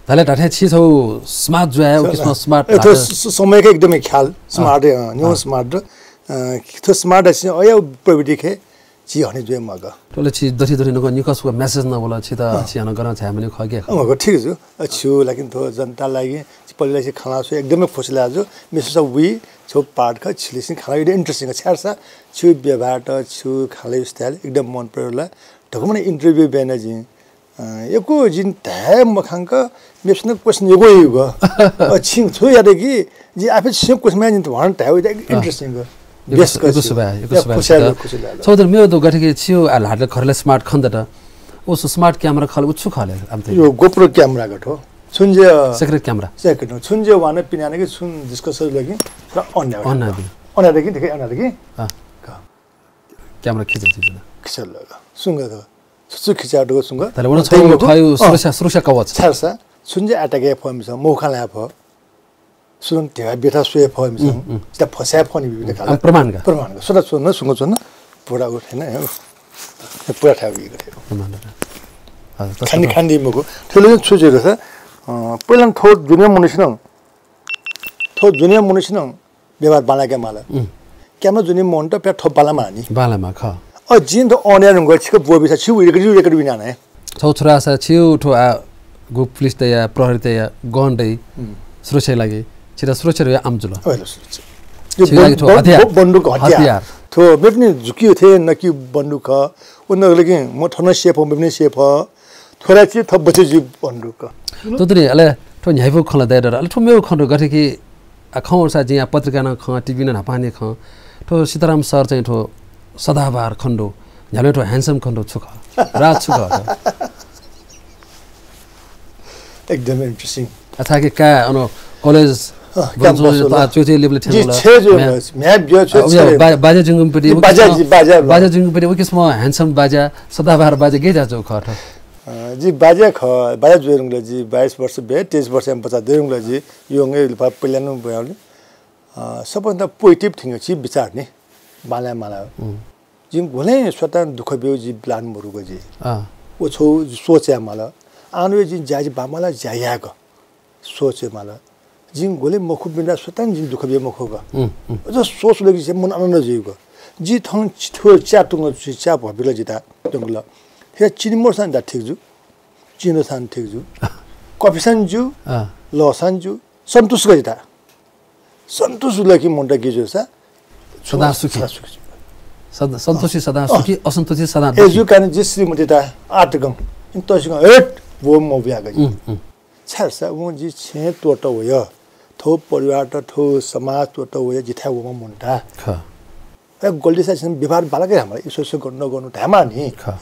धाले धाथे छि छौ smart जुया, उ किसिम smart ए, थ्व धाथे। स-, स-, समय के एकदमै ख्याल, अँ। Smart, अँ, न्यू अँ। Smart, अँ, थ्व smart छि अया प्रविधि खे, छि हने जुए मग। थ्व ला छि दथि दथि नुगः निकः सुकः message नं वल, छि त अँ। छि हानं गनं छाय् मन्यु खः के खः। अँ, मग, ठीक जु। अ, छु, लेकिन थ्व जनता लागि, छि पल्ला छि खँ ल्हाना स्वये एकदमै खुसी लाजु। मिसु सा वी, छौ part ख, छिलिसिं खँ ल्हाना एकदम interesting ख, छाय् सा, छु व्यवहार त, छु खँ ल्हाना style एकदम मन परेला। ढकमन interview बेना जिं। अ, यक्व जिं धाये मखंक, मेपिसं question यक्व यक्व। अ, छिं छु यात कि, जि आफै छिं question म्या जिं त भन धाये, अ। Interesting ग। यक्व सु-, यक्व सुभाय्, यक्व सुभाय् खुसी छित। लाल, खुसी लाल। सौदर मेव दु गथे कि छिउ आ ल्हात खरले smart खन दत। उ सु smart camera खल, उ छु खले, आम त। यो GoPro camera गथो। छुन जे secret camera। Secret, छुन जे वान पिनाने कि छुन discuss लगी, थोड़ा on यार। On यार। On यार कि, देखे, on यार कि? अँ। का। Camera खिच, खिच ना। खिच लगा। सुंग द। छु छु खिचा दो सुंग। तले वन अँ, छौ तैमु थयु अँ। सुरक्षा, सुरक्षा कवच। छाय् सा, छुन जे attack हे फो मिसं, मौखा ला फो। सुन तेवा बेथा स्वये फो मिसं। उम्, उम्। ता फसाये फो नि बिबित उम्, खाला। अँ, प्रमाण का। प्रमाण का। सुदा सुन, सुंग सुन। पूरा उठे ना, हे। पूरा ठाउँ बिगत। प्रमाण का। अँ, तस खानी, खानी मखु। थुले छु जे रस, अँ, पहिला थो दुनिया मनुष्य न। थो दुनिया मनुष्य न। व्यवहार बांलाके माल। उम्। Camera जुनि मन त प्या थो बांला मानि। बांला मा ख। अ, जिं त on यार नुगः छिक ब्वबिसा छि record, record विना ने। छौ छुरा सा छिउ थो आ गु पुलिस तया, प्रहरी तया, गन दइ। उम्। सुरक्षा लागि। छिरा सुरक्षा रे आम जुल। अ, ल सुरक्षा। छि यो लागि बन-, थो बन-, हतियार। ब-, बन्दुक हतियार। हतियार। थो मेपनि झुकी थे नकि बन्दुक। उ नगले कि म थन safe, मेपनि safe। थोरा छि थप बचे जि बन्दुक। तुतुनि, अले थो न्ह्याइपु खँ ला दय्‌दर, अले थो मेउ खँ दु गथे कि आ, खँ वर्षा जिं आ पत्रिका नं खँ, टिभी नं न्हापांनि खँ। थ्व सीताराम सर चाहिँ थ्व सदाबहार खँ दु, न्ह्याबलें थ्व handsome खँ दु छु खः? राज छु खः थ्व? एकदमै interesting। अथाके का अन कलेज अँ, क्याम्पस च्वय् च्वय् लेभल थ्यंगल। छे जो म्या-, म्या ब्य छे अ, छे। बा-, बाजा जिंगुम्पति, बाजा उकिसम, जि बाजा, बाजा जिंगुम्पति, उकिसम handsome बाजा, सदाबहार बाजा, गे जा जो खः थ्व? अ, जि बाजा खः, बाजा जुइ धुंकल जि बाइस वर्ष बे, तेइस वर्ष बच्चा दइ धुंकल जि, young ए लिपा पहिला नु बयाउली। अ, सबभन्दा positive थिंक छि विचार नि, बांलाये माला। उम्। जिं गुलें स्वतां दुःख ब्यु जि ब्लान मरुक जि। अँ। व छौ सोच याये माला। आनो जि ज्या जि बांबाला ज्या यायेक सोच याये माला। जिं गुलें मखु बिन्दा स्वतां जिं दुःख ब्यु मखुक। उम्, उम्। अझ सोच लगे जि मन आनन्द जुइक। जि थौं छि थ्व च्या तुंक छि च्या भबिल जिता तुंकल। हे चिनी मोरसान दा ठीक जु। चिनो सान ठीक जु। कफी सान जु। अँ। ल सान जु। सन्तुष्ट ग जिता। सन्तुष्ट लकि मुन्टा गिजु सा, सदा सुखी। सदा सुखी। सदा, सन्तुष्टि सदा सुखी, असन्तुष्टि सदा दुःखी। अय्‌जूगु कारणं जि श्रीमतीत आतकं, इन्तसिकं हट, व मबियागु। उम्, उम्। छाय्‌धाःसा वं जि छेँ त्वःता वया। थ्व परिवारत, थ्व समाज त्वःता वया, जिथाय् वःम्ह मन्त। खः। ए, गल्ती सां छिं व्यवहार बांलाक यायेमाल, इसो इसो गर्नु नगर्नु धायेमाल नि। खः।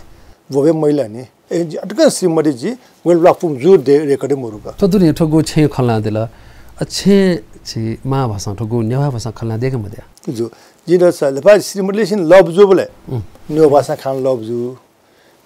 व हे महिला नि। ए, जि अतकं श्रीमती जि, वय् ल्वापुं जू दे, रेकर्ड मरुक। थ्व दुने थ्व गु छेँ खँ ल्हानादिल। अ, छेँ झी मां भाषां, थ्व गु नेवाः भाषां खँ ल्हानादीके मदया। जु, जिं द स, लपा श्रीमतीलिसिं love जूबलय्, उम्। नेवाः भाषां खान love जू।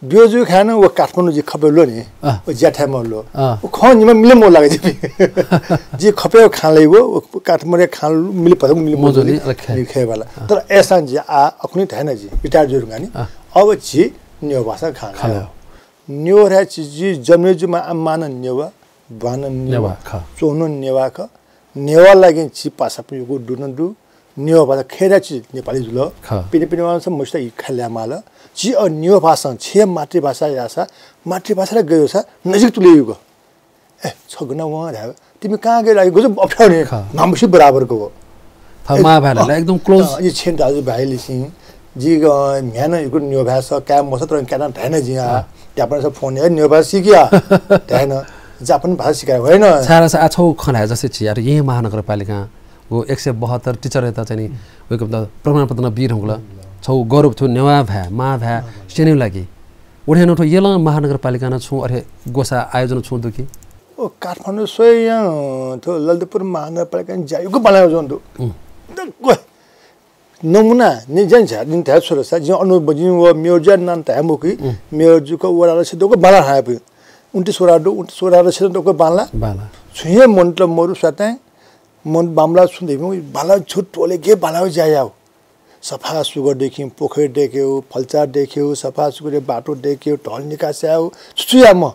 ब्यू जू खान व काठमाडौं जि खपय् ल्वः नि, अ। व ज्याथाय् मल्वः। अ। व खँ निम्ह मिले मलाक जिपिं। जि खपय् खान लाइ व, व काठमाडौं खान मिले पदक मिले मजू मजू नि, नि, अ, खै। नि खै वाला। अ। तर अय्‌सां जि आ, अखुनि धायेन जि, retire जुइ धुंकाः नि। अ। अब जि नेवाः भाषां खान खान लाइ। लाइ। नेवाः धाय्‌छि जि जन्मे जुमा आम्मानं नेवाः, बानं नेवाः, नेवाः खः। च्वनं नेवाः खः। नेवाः लागि छि पासापिं यक्व दुनं दु। नेवाः भाषा खय् धाय्‌छि नेपाली जुल। खः। पिने पिने वांसा मसित इ खँ ल्हायेमाल। छि अ नेवाः भाषां छेँ मातृभाषा याःसा, मातृभाषा ला गय् याःसा नजिक तुले युग। ए, छ गन वं धाय्, तिमि कहाँ गय् लागि गजब अप्ठ्यारो नि, खः। मामुसी बराबर गो। थः ए, मां भाय् ला अ, एकदम close। अ, जि छेँ दाजुभाइलिसिं, जि, अ, म्ह्याय्‌नं यक्व नेवाः भाय् स, काय् मस, तर काय् धायेन जिं आ। अ। त्यापन स फोन हे नेवाः भाय् सिकिया। धायेन, जापानी भाषा सिकाइ होइन। छाय्‌धाःसा आ छौ खँ धाये जस्तै छि यार येँ महानगरपालिकां व एक सय बहत्तर teacher-यात चाहिँ नि, वय्‌कःपिन्त प्रमाणपत्र नं बी धुंकल। छौ गौरव छु नेवाः भाय्, मां भाय्, स्यनेगु लागि। उठे नं थ्व येँ महानगरपालिकां नं छुं अथे ग्वसाः आयोजन छुं दु कि? ओ, काठमाडौं स्वयं थ्व ललितपुर महानगरपालिकां ज्या यक्व बांलाः जुयाच्वंगु दु। उम्। दक्व नमुना नि जन झ्या, जिं धाये छु धाःसा, जिं अनु, जिं व मेयर जुया नां धाये मखु कि, उम्। मेयर जु खः, वडा अध्यक्ष दक्व बांलाः हाय्‌पिं। उन्तिस वडा दु, उन्तिस वडा अध्यक्ष दक्व बांलाः। बांलाः। छुं हे मन्त मरु स्वातां, मन बांमलाः छुं धइपिं, बांलाः छु टोले गे बांलाः ज्या याउ। सफा सुग्घर देखेउ, पोखरी देखेउ, फल्चा देखेउ, सफा सुग्घर बाटो देखेउ, ढल निकास याउ, छु छु यायेमाः।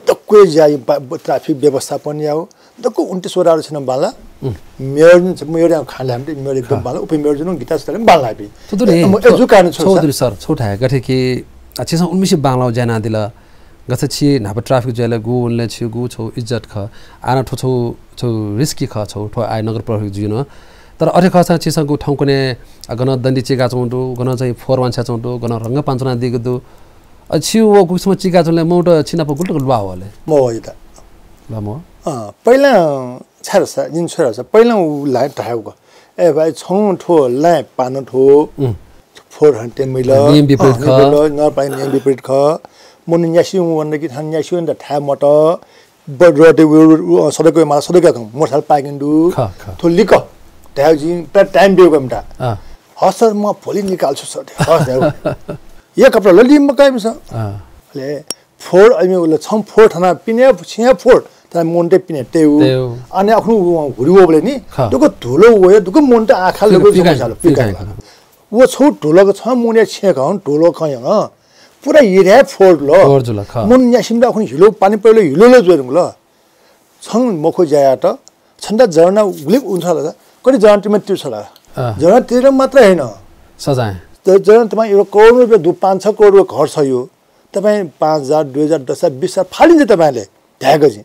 दक्व ज्या यु, बा-, ब-, traffic व्यवस्थापन याउ, दक्व उन्तिस वडा अध्यक्ष नं बांलाः। उम्। मेयर, मेयर यां खान ल्हायेमाः, मेयर एकदम खः। बांलाः, उपमेयर जुन गीता सुतारं बांलाः बी। थ्व दु नि, ए, म, ए, थ्व, जु कारण छु थ्व धाःसा? दु नि सर, छु धाये, गथे कि, आ, छिसं उन्मिसे बांलाउ ज्या यानादिल, गथे छि न्हापा traffic जुयाले गु वनले छि गु छौ इज्जत खः। आः नं थ्व छौ, छौ risky खः, छौ थ्व आः नगर प्रहरी जुइन। तर अथे खःसा छिसं गु थौंकन्हय्, आ, गन दण्डी चिकाच्वंगु दु, गन चाहिँ फोहोर वांछ्याच्वंगु दु, गन रंग पांच्वनादीगु दु। अ, छि व गुकथं चिकाच्वंले मौत छि नाप गुलि तक ल्वाः वः ले? मवः जितः। ल्वाः मवः? अँ, पहिला छाय् धाःसा, जिं छु धाःसा, पहिला उ ल्हाये धायेगु। ए भाइ, छं थ्व ल्हाये पान थ्व। उम्। फोहोर हन्ते मिल। नियम विपरीत अँ, खः। नियम विपरीत, नगरपालिका नियम विपरीत खः। मनू न्यासि वन कि थान न्यासि वन धाये मत। ब-, रोड उ, उ, उ, सडक व माला, सडक याकं मोटरसाइकल parking दु। खः, खः। थ्व लिक। धायेगु जिं time ब्यूगु मता। अँ। हस् सर, म भोलि निकाल्छु सर। हस् धायेगु। ये कपडा ल लिम मकाइमिसं। अँ। अले फोहोर अमि उल छं फोहोर थाना पिने, छिं फोहोर थाना मनूत पिने तयेउ। तयेउ। अले अखुनु हुरि वःबलय् नि, खः। दक्व धुलो वया, दक्व मनूत आँखा पिकाइ, लगु पिकाइ, समस्या लो, पिकाइ, पिकाइ। खः। व छौ धुलोक छं मनूया छेँखं, धुलो खँ यंगं, पुरा हिराय् फोहोर लो। फोहोर जुल, खः। मनू न्यासिमत अखुनु हिलो, पानी परेलो हिलो लो ज्वरंगु लो। छं मखु ज्या यात, छन्त जर्ना गुलि उन्छु ला, कति जर्ना तिर्न तिर्छ ला? अँ। जर्ना तिर्न मात्र होइन। सजाय। त जर्ना तपाईं एक करोड रुपियाँ दु, पाँच छ करोड रुपियाँ घर छ यो। तपाईं पाँच हजार, दुई हजार, दस हजार, बिस हजार फालिन्छ तपाईंले, धायेगु जिं।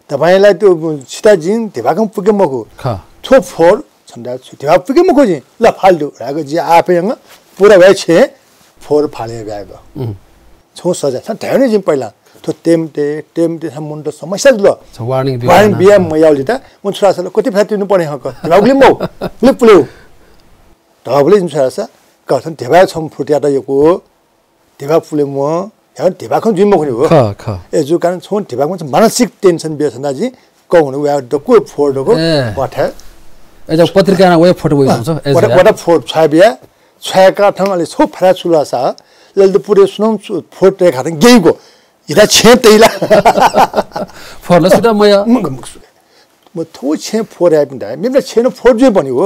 तपाईंलाई त्यो छिता जिं धिबाखं पुगे मखु। खः। थ्व फोहोर छन्त छु धिबा पुगे मखु जिं। ल फाल दु, धायेगु जिं आफै यंगं पुरा भए छेँ फोहोर फाले गायेगु। उम्। छौ सजाय, छं धायेन जिं पहिला। थ्व तेम्ते, तेम्ते थाय् मनूत समस्या जुल। छ warning बिया warning ना। बिया मयाउ जितः, वन छु धाःसा ल, कति फय् तिर्नु पर्ने हक। धिबा गुलि मौ, गुलि पुलेउ। धबले जिं छु धाःसा, क छं धिबा छं फुटियात यक्व, धिबा पुले मं, ह्याउ धिबा खँ जुइ मखुनि हो। खः, खः। ए, जु कारण छं धिबा खँ मानसिक tension बिया छन्त जिं, कौ हुनु, वया दक्व फोहोर दक्व, ए। वाथाय्। ए, जब पत्रिकां वया फोटो वइ अँ, हुन्छ, ए, वटा, जया। वटा फोहोर छ्वाये बिया, छ्वायेका थं अले छौ फरा छु ला सा, ललितपुरय् सुनं छु, फोहोर तये खातं गेइगो। इदा छेँ तइला। फोहोर ला सुदा मया। म, म, म, म थ्व छेँ फोहोर याइपिं धाये, मेमेत छेँ नं फोहोर जुइ बनि हो।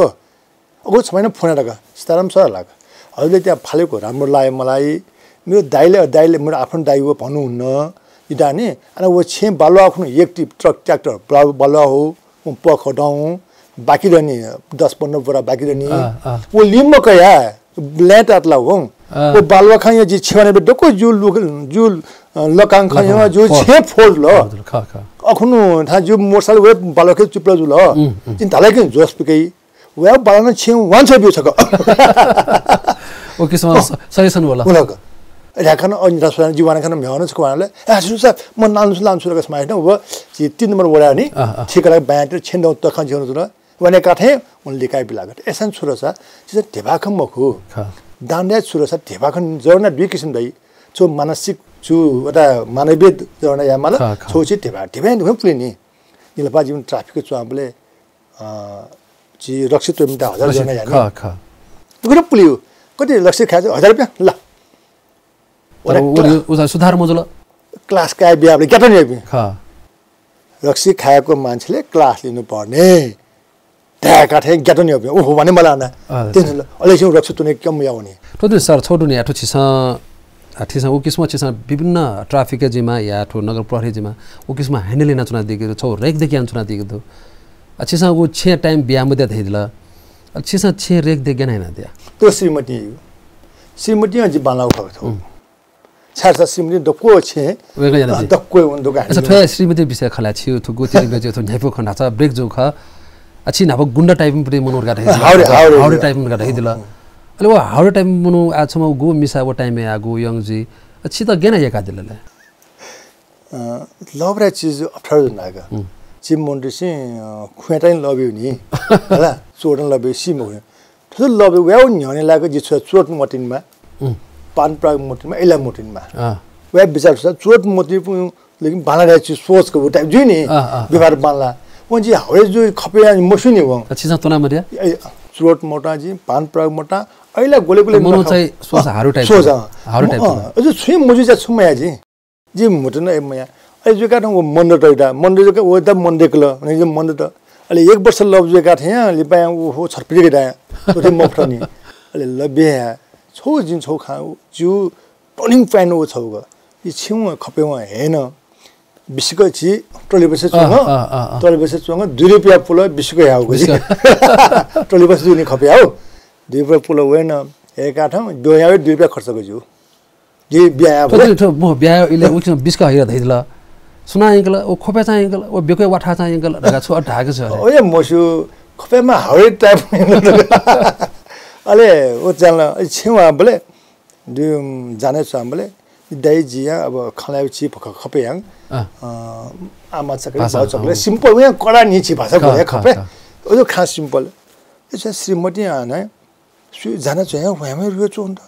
अगु छमाइन फोन यात का, सीताराम सर ला का। हजुरले त्यहाँ फालेको राम्रो लाए मलाई। मेरो दाइले, दाइले, मेरो आफ्नो दाइ हो भन्नुहुन्न। इदा नि, अन व छेँ बालुवा खुनु एक टिप ट्रक, ट्र्याक्टर, बालुवा, बालुवा हो। व पख दौं, बाकी रहनी, दस पन्ध्र बोरा बाकी रहनी। अँ, अँ। व लिम्ब कया, ल्याटात ला वं। अँ। व बालुवा खान या जि छेवाने बे दक्व जु लु-, जु, अ, लकां खान लकां, या जु फोहोर। छेँ फोहोर ल। फोहोर ल, खः, खः। अखुनु था जु मोटरसाइकल वे बालुवा खे चुप्ला जुल। उम्, उम्। जिं धालाकि जोस पिकै। व बालुवा न छेँ वांछ्वये ब्यु छक। व किसिमं अँ। स-, सजेसन वल। उलक। र्‍याखन अ निता सुरान जीवान खन म्‍ह्यावन छकवानले। ए, सुसा, म नानु सुला सुला का स्माइट न, व ची तीन नम्बर वडा नि। अँ, अँ। ठीक लगा ब्याट छेन दौ तखन छेन तुला। वने काथे उन लिकाइ बिलागत। एसन सुरसा, चिज धेबाखन मखु। खः। दान दे सुरसा धेबाखन जरना दुई किसिम दइ। छु मानसिक, छु वता मानवीय जरना या माला, खः, खः। छु ची धेबा, धेबा दुखन पुलिनि। निलपा जीवन ट्राफिक च्वाबले अ, ची रक्सी त्वमिता हजार रक्सी, जना यानी। खः, खः। उगुर पुलियो। कति रक्सी खाए हजार रुपैयाँ? ल। तर ओरे उ, क्ला-, उ, उ सुधार मजुल। क्लास काय बियाबले ग्यातन याबी। खः। रक्सी खाएको मान्छेले क्लास लिनुपर्ने। ढाका थे ग्यातन याबी। ओहो, भने मला ना। अँ। तेन ल। अले सिउ रक्सी तुने कम यावनी। थ्व दु सर, छौ दुने या थ्व छिसं, आ, छिसं उ किसिम छिसं विभिन्न ट्राफिक जिमा या थ्व नगर प्रहरी जिमा उ किसिम ह्यान्डल याना चुना दिगु छौ रेख देख याना चुना दिगु। आ, छिसं उ छेँ टाइम बिया मुद्दा धैदिल। आ, छिसं छेँ रेख देख याना याना दिया। तो श्रीमती यु। श्रीमती अझ बाला खबर थौ। हम्म। छार सा श्रीमती दक्व छेँ। वेगं याना अ, दि। दक्व उन दक्व अच्छा, ह्यान्डल। थ्व श्रीमती विषय खला छिउ थु गोति बेजु थु न्यापु खण्डा छ ब्रेक जो ख। आ, छि नाप गुण्डा टाइप पनि मनु का धैदिल। हाउरे, हाउरे। हाउरे टाइप पनि का धैदिल। हम्म। अले व हाउडे टाइम मनु आ छमा गु मिसा व टाइम या गु यङ जी। आ, छि त गेना यका दिल ले। अ, लभरा चिज अप्ठ्यारो जुन लाग। हम्म। छि मन्दिर सि, अ, खुया टाइम लभ्यु नि। हला, चोटन लभ्यु सि मखु। थ्व लभ्यु व्याउ न्ह्यने लाग जि छुया चोट मतिनमा। हम्म। पान प्राग मतिनमा, इला मतिनमा। अँ। व्या विचार छ, चोट मतिन पु, लेकिन बांला छि सोच को टाइप जुइ नि। अँ, अँ, अँ। व्यवहार बांला। वन जि हाउडे जु खपे या मसुनि वं। आ, छिसं तोना मरिया? ए, चोट मोटा जि, पान प्राग मोटा, अइला गोले गोले मनो नख-, चाहिँ सोच अँ, हाउडे टाइप सोच, हो। अँ। हाउडे टाइप अँ, हो। अझ छुइ मजु जा छुमया जि। जि मुटु न ए मया। अझ जुका व मन्द तइदा, मन्द जुका व द मन्द कल, ने जि मन्द त। अले एक वर्ष लभ जुका थे या, लिपाया उ हो छटपटी के दाया। तो थे मफनी। अले लभ्य या, छौ जिन छौ खा, जु टर्निङ पोइन्ट व छौ ग। यि छिउ खपे व हेन। बिस्क छि ट्रली बस अँ, चुंग, अँ, अँ, अँ। ट्रली बस चुंग, दुई रुपैया पुल बिस्क याउ ग। बिस्क। ट्रली बस जुनि खपे याउ। दुई रुपैया पुल वेन, एका ठाउँ, दो याउ दुई रुपैया खर्च ग जु। दि ब्याया थ्व, भले। थ्व, थ्व, म ब्याया इले उकिसं बिस्का हैर धैदिल। सुना यंकल, ओ खोपे चाहिँ यंकल, ओ बेके वाठा चाहिँ यंकल, धका छु अ ढाके छ अरे। ओये मसु, खोपेमा हाउडे टाइप। अले, ओ च्याला, छिवा बले, दु जाने छु बले, दाइ जिया, अब खलायो छि भख खपे यां, अँ। अ, आमा चकले, भाषा, बाउ चकले, अँ। सिम्पल, उया कडा नि छि भाषा खा, बोले खा, खपे। खा। ओ जो खा सिम्पल। ए छ श्रीमती आना, सु जाने छु यां, वहाँ में रुए चोन त।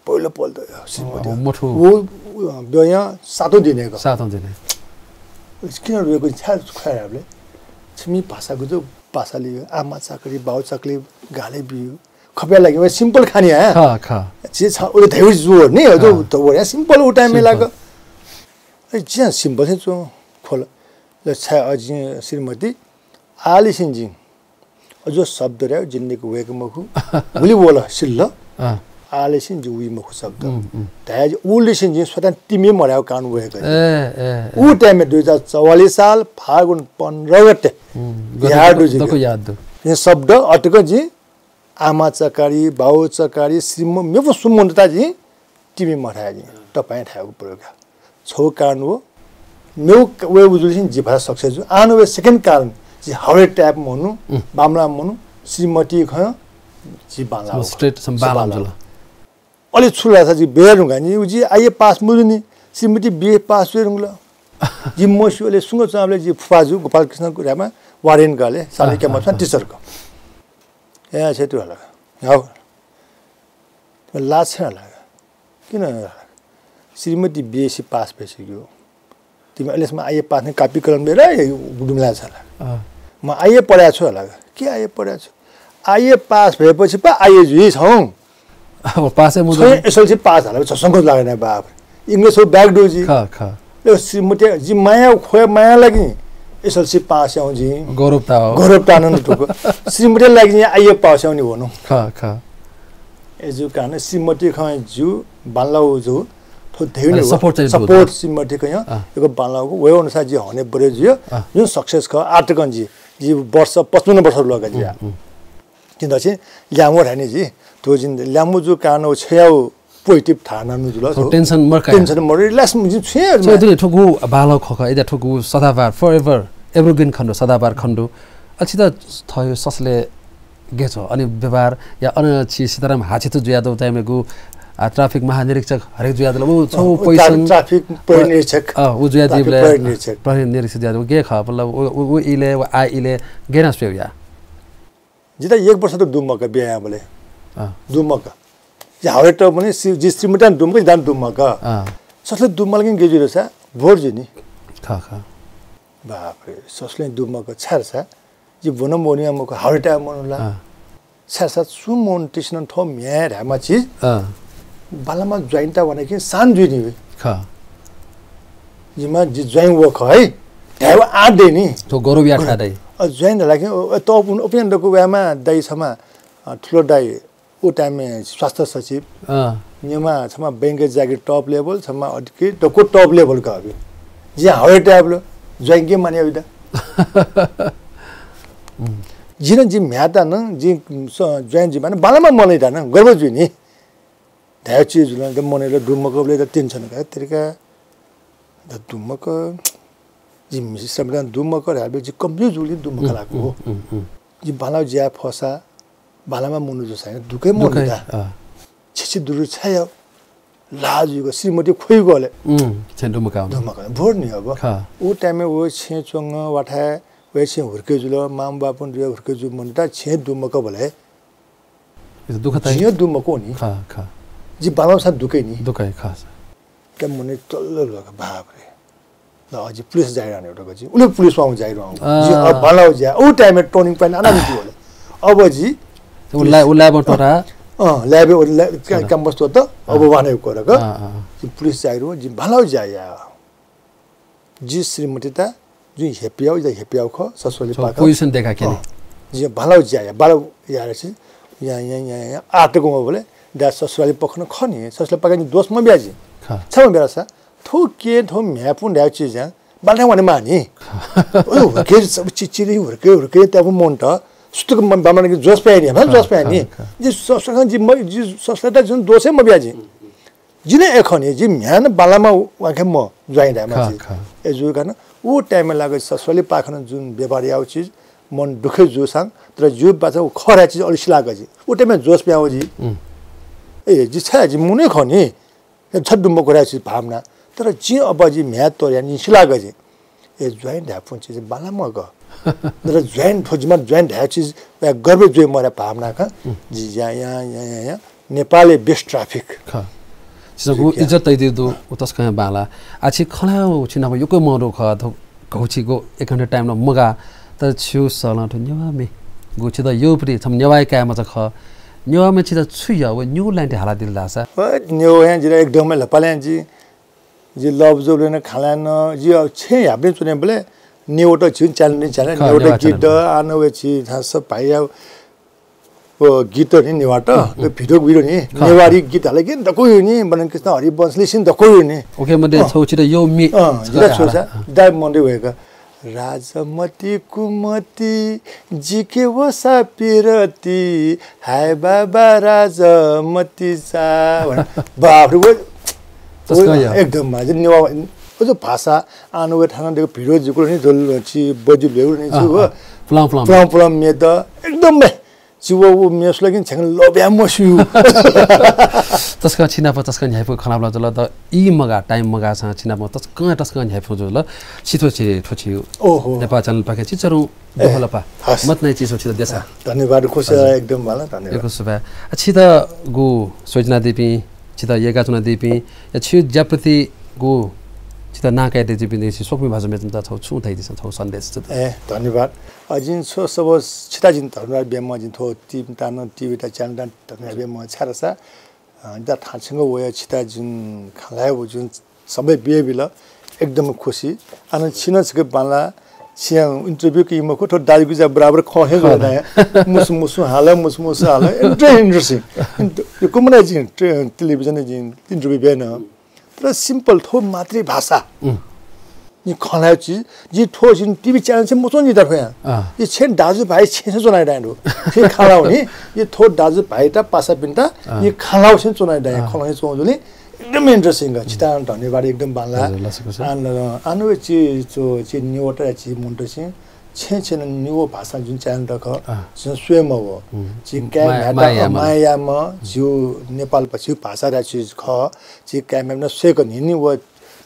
पहिलो पल्ट श्रीमती। अँ, मठु। वो, वो, ब्याया सातौं दिने का। सातौं दिने। किन रुएको छ खुवाइराबले? छिमी भाषा गुजो भाषाले आमा चाकरी, बाउ चाकरी, गाले बियु। खप्या लागि, व सिम्पल खानी है? खा, खा। जे छ, उले धैउ जोर नि, अझ अँ। त वो या सिम्पल उ टाइम में सिम्पल। लाग। ए, जे सिम्पल से चो खोल। ल छ अझ श्रीमती, आलिसिन जिं। अझ शब्द रे जिन्दगी वेक मखु। उलि वल सिल्ल। अँ। आलिसिन जि वी मखु शब्द। उम्, उम्। धाया जि उलिसिन जिं स्वतः तिमी मर्याव कान वेक। ए, ए, ए। उ टाइम में दुई हजार चौवालिस साल फागुन पन्ध्र गते। उम्, गते याद दु, दु जिग। दक्व याद दु। ये शब्द अटक जि आमा चकारी, बाउ चकारी, श्रीम-, मेपु सुमन्तता जि तिमी मथाय् जिं, तपाईं थाय्‌गु प्रयोग। छौ कारण व, मेउ क-, वे उजुलिसिन जि भाषा success जु। आन वे second कारण, जि हाउडे type मनु, उम्। बामला मनु, श्रीमती खँ, जि बांला म हो। Straight सम बांला बांला जुल। हो। अले छु लासा जि बेरुंगा नि, उ जि I A pass मुलुनि, श्रीमती B A pass वेरुंगल। जि मस्यु अले सुंग चाबले जि फुफाजु गोपाल कृष्ण रामा वारेन गले, साले आह, के आह, मथन आह। Teacher क। ए, छे तु हला। हाउ। ला छे हला। किन हला? Shrimati B A C pass भइसक्यो। तिमी अहिलेसम्म I A pass नै copy कलम लिएर गुडुमला छ हला। अँ। म I A पढ्या छु हला। के I A पढ्या छु? I A pass भएपछि पा I A जुइ छौँ। अब पासै मुझे छोए S L C pass हला, छ संकोच लागेन बाप। English हो back डोजी। खा, खा। ए, श्रीमती, जि माया, खोया माया लागि S L C pass याउँ जि। गौरव ता हो। गौरव ता नन तुक। श्रीमती लागि जि I A pass याउँ नि हो नु। खा, खा। ए, जु कारण श्रीमती खँ जु बांलाउ जु। थो धेउ नि अरे, हो। Support चाहिँ support जु। श्रीमती खँ अँ। एक बांलाउ को, वे अनुसार जि हने बरे जु। अँ। जुन success ख आटकन जि। जि वर्ष, पचपन्न वर्ष लोका जि। उम्, उम्। तिन दछि ल्यामो धाने जि। तो जिन ल्यामो जु कारण व छयाउ positive धारणा नु जुल। थो tension मर का। Tension मर, relax मु जिन छुया छ जुमा। दुने ठोकु बांलाउ खख, एदा ठोकु सदाबार, forever, evergreen खण्डु, सदाबार खण्डु। अ, छित थयो ससले गय् छौ अनि व्यवहार या अन छि सीताराम हाछितु जुया दौ तयमेगु आ, ट्राफिक महानिरीक्षक हरेक जुया दल उ छौ पैसन ट्राफिक प्रहरी निरीक्षक अ उ जुया दिबले प्रहरी निरीक्षक जुया दौ गय् ख मतलब उ उ इले व आ इले गय् ना स्वेउ या। जिता एक वर्ष त दुमक बिया बले दुमक। जे हावडे त पनि जि श्रीमती दुमक दान दुमक। ससले दुमल किन गेजु सा भोर जिनी। खा खा। बाप रे ससले दुमक छार सा। जि भुन मोनिया मक हावडे ता मोनुला। छाय्‌सा छु मन तिसिनं थ्व म्ये ह्राय्‌मा चिज बालामा ज्वाइन्टा वने कि सान जुइनि वे। खा। जिमा जि ज्वाइन व ख है। धायेव आ देनि। थ्व गौरव या ठा दाइ। अ ज्वाइन ला कि त अपन अपन दकु व्यामा दाइ छमा ठुलो दाइ उ टाइममे स्वास्थ्य सचिव। निमा छमा बैंक जागिर टप लेभल छमा अटके दकु टप लेभल का अभी। जि हावे टाइप लो ज्वाइन के माने अभी दा। जिन जि म्ह्याता न जि ज्वाइन जि माने बालामा मनै दा न गर्व जुइ नि। धाय चिज जुल त मनै ल दुमक ले त टेन्सन का तिरका। द दुमक जि मिसि समदान दुमक ह्राबे जि कम्प्लिट जुल दुमक लागु हो। जि बाला ज्या फसा बालामा मनु जु साइन दुकै मनु दा। छिछि दुरु छाय लाजुइगु श्रीमती खोइगु ले। छेँ दुमकाउ। दुमकाउ। भोर नि अब। उ टाइमय् व छेँ च्वंग वाथाय् व छेँ हुर्के जुल माम बापुन दुया हुर्के जु मन्ता छेँ दुमक बले। दुःख ताइ। जियो दुमको नि। खा खा। जि बालाउ सा दुकै नि। दुकै खा। त मुने तल्ल लग बाप रे। ल अझ पुलिस जाइराने एउटा गजी। उले पुलिस वाउ जाइराउ। जि अब बालाउ जा। उ टाइमय् टर्निङ पोइन्ट आना नि होला। अब जि उलाई उलाई बटोरा। अँ ल्याबे क्याम्पस त अब वाने कोरक। जि पुलिस जाइराउ जि बालाउ जा या। जि श्रीमती ता जि हेपियाउ जा हेपियाउ ख ससुराली पाक। पोजिसन देखा केने। जि बालाउ जा या बालाउ या रे या या या या आटको बोले। दा ससुराली पखन खनि ससुराली पाक नि दोष म ब्याजी। छ म बेला सा थो के थो म्यापुन दा चिज बालाउ वाने मानि। ओ के सब चिचिरी हुर्के हुर्के त्याबु मन त सुतुक बामन कि जोस पाइनि। जोस पाइनि। जि ससुराली जि ससुराली ता जुन दोषै म ब्याजी। जिने एखने जि म्ह्यान बालामा वाखे म ज्वाइँ धायेमा। ए जु कान उ टाइमय् लाग ससुराली पाखन जुन व्यवहार याउ चिज मन दुखे जुसां तर जु बाचा उ खरा चिज अलि सिलाग जि। उ टाइमय् जोस प्याउ जि। ए जि छाय जि मुने खनि छ दुम्ब कोरा चिज भावना। तर जि अब जि म्ह्या तोर या नि सिलाग जि। ए ज्वाइन धायेपुं चिज बालामग। तर ज्वाइन थ्व जिमा ज्वाइन धायेगु चिज गर्व जुइ मरे भावना का। जि या या या या नेपालय् बेस्ट ट्राफिक। छिसगु इज्जत तइदि दु। उ तसकं बाला। आ छि खला उ छि नाप यक्व मरु ख। घौछिगु एक घण्टा टाइम न मगा। तर छिउ सलं थ्व नेवामे गु छि त योपरि छम नेवाय काय् मचा ख। नेवामे छि त छु या व न्यू लाइन हाला दिल दासा। नेवाय जिरा एकदमै लपाले जि जि लभ जबले न खाला न जि छेँ ह्याबले चुने बले नेवात छि च्यानल नि च्यानल नेवात गीत आन वे छि थास भाइया। ओ गीत नि नेवात भिडियो भिडियो नि नेवारी गीत हाले कि दको नि बन कृष्ण हरिवंशले सिन दको नि। ओके मध्ये छौ छि त यो मि। जिरा छोसा दाइ मन्दे वेक राजमति कुमति जिके वसा पिरति हाय बाबा राजमति सा। बाप रे। एकदम भाषा आनो थाना देखो भिडियो जिकुल नि झोल छि बजु लेउ नि छु। पुलाम पुलाम पुलाम पुलाम मे त एकदम बे। छि व व मेस लगिन छेंगल लब्या मस्यू। तस्क छिनाप तस्क न्ह्याइपु खनाबला जुल त। ई मगा टाइम मगा छ छिनाप तस्क तस्क न्ह्याइपु जुल। छिथो छि थो छि। ओहो। नेपाल च्यानल पाखे छि चरु दोहलपा। मत नै चिसो छि देसा। धन्यवाद खुश एकदम वाला धन्यवाद। एको सुबा। छि त गु सोचना दिपिं छि त येगा चुना दिपिं या छि ज्याप्रति गु छि त नाकाय दे दिपिं दे छि सोकमी भाषा मेचम त छौ छु थाइ दिस छौ सन्देश छु। ए धन्यवाद। अजिन छो सब छिता जिन धन्यवाद बेम जिन थो टिम तान टिभी ता च्यानल तान धन्यवाद बेम छारसा। दा थाछंग वया छिता जुन खलाय व जुन समय बिये बिल। एकदम खुसी। आन छिन छके बाला छिया इन्टरभ्यू कि मखु थो दाजुगु जा बराबर खहे गयो ना। मुसु मुसु हाला मुसु मुसु हाला एकदम इन्टरेस्टिङ। यो कुमना जिन टेलिभिजन जिन इन्टरभ्यू बेन। तर सिम्पल थो मातृभाषा। नि खलाय चिज जि थो जिन टिभी च्यानल से मचों नि दफया। जि छेन दाजु भाइ छेन से चोनाय दाय दु। छे खलाव नि जि थो दाजु भाइ ता पासा पिन्ता नि खलाव से चोनाय दाय खलाव से चों जुनि। एकदम इन्टरेस्टिङ। छिता धन्यवाद एकदम बाला। आन आन वे चि चो चि निवटा चि मुन्टो से छेँ छेँ नं निगू भाषा जुन च्यानल खः, अँ। झीसं स्वये मवः। हुँ। झी काय् माया, म्ह्याय्‌त माया यायेमाः। माया यायेमाः, झीगु नेपाल प-, झीगु भाषा धाःगु चिज खः, झी काय् म्ह्याय्‌त नं स्वयेक न्हिं न्हिं व,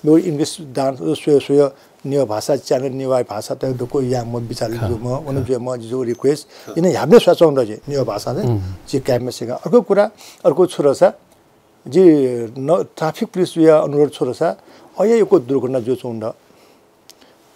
मेगु English dance स्वये स्वये नेवाः भाषा च्यानल, नेवाः भाषात दक्व यायेमाः बिचाः खः, जुइमाः, व नं खः। जुइमाः, जिगु request। खः। अन न्ह्याबलें स्वयाच्वंगु दु झी नेवाः भाषा चाहिँ, हुँ। झी काय् म्ह्याय्‌त स्वयेक। अर्को कुरा, अर्को छु धाःसा, जि न, traffic पुलिसयात अनुरोध छु धाःसा, अय् यक्व दुर्घटना जुयाच्वंगु दु।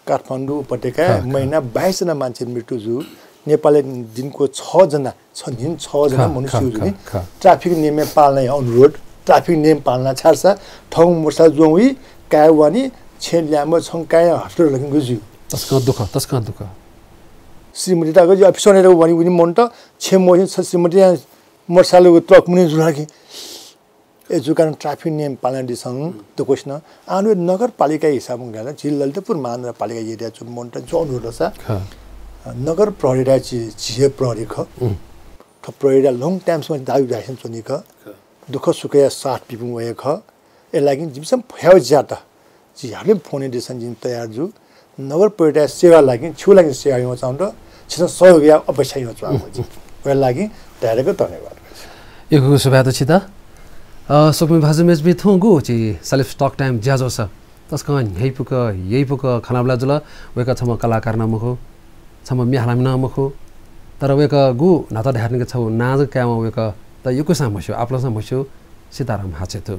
काठमाडौं उपत्यकाय् खः, खः। महिना बाइस जना मान्छे मृत्यु जू। नेपालय् दिनको छ जना, छ न्हिं छ जना खः, मनू खः, स्यू जू नि। खः, खः। Traffic नियमय् पालना यायेगु अनुरोध, traffic नियम पालना, छाय्‌धाःसा थौं मोटरसाइकल ज्वं वइ, काय् वनी, छेँ ल्याय्‌म्ह छं काय् hospital लगे जुइ। तसकं दुःख, तसकं दुःख। श्रीमतीत गजि अफिसय् वने वनी, वनी मनूत छेँ मवःसां छ श्रीमतीया मोटरसाइकल truck मुने जुल कि। अय्‌जूगु कारणं traffic नियम पालना यानादिसँ, हुँ। दक्वसिनं। आः नं नगरपालिका हिसाबं धाःसा झी ललितपुर महानगरपालिका area च्वंपिं मनूतय्‌त छु अनुरोध धाःसा, खः। नगर प्रहरीयात झी, झी हे प्रहरी खः। हुँ। थ्व प्रहरीयात long time सम्म दाबी बियासें च्वनी खः। खः। दुःख सुखया साथ बीपिं वया खः। अय् लागिं जिमिसं फयाव ज्यात झी न्ह्याबलें फोन यानादिसँ, जिं तयार जू। नगर प्रहरीयात सेवा लागिं, छिगु लागिं सेवा यानाच्वनागु दु, छिसं सहयोग यायेगु अपेक्षा यानाच्वनागु दु। वया लागिं धयादीक धन्यवाद। यक्व सुभाय् दु छित। अ, स्वकुमि भाजु मय्‌जुपिं, थौंगु झी Salif's Talk Time ज्याझ्वलय् तसकं न्ह्यइपुक, यइपुक खँल्हाबल्हा जुल। वय्‌कः छम्ह कलाकार नं मखु, छम्ह म्ये हालामि नं मखु, तर वय्‌कःगु न्हापा धायेधुन कि छगू नां जक कायेवं वय्‌कः त यक्वसां म्हस्यू, आपालं नं म्हस्यू, सीताराम हाचे दु।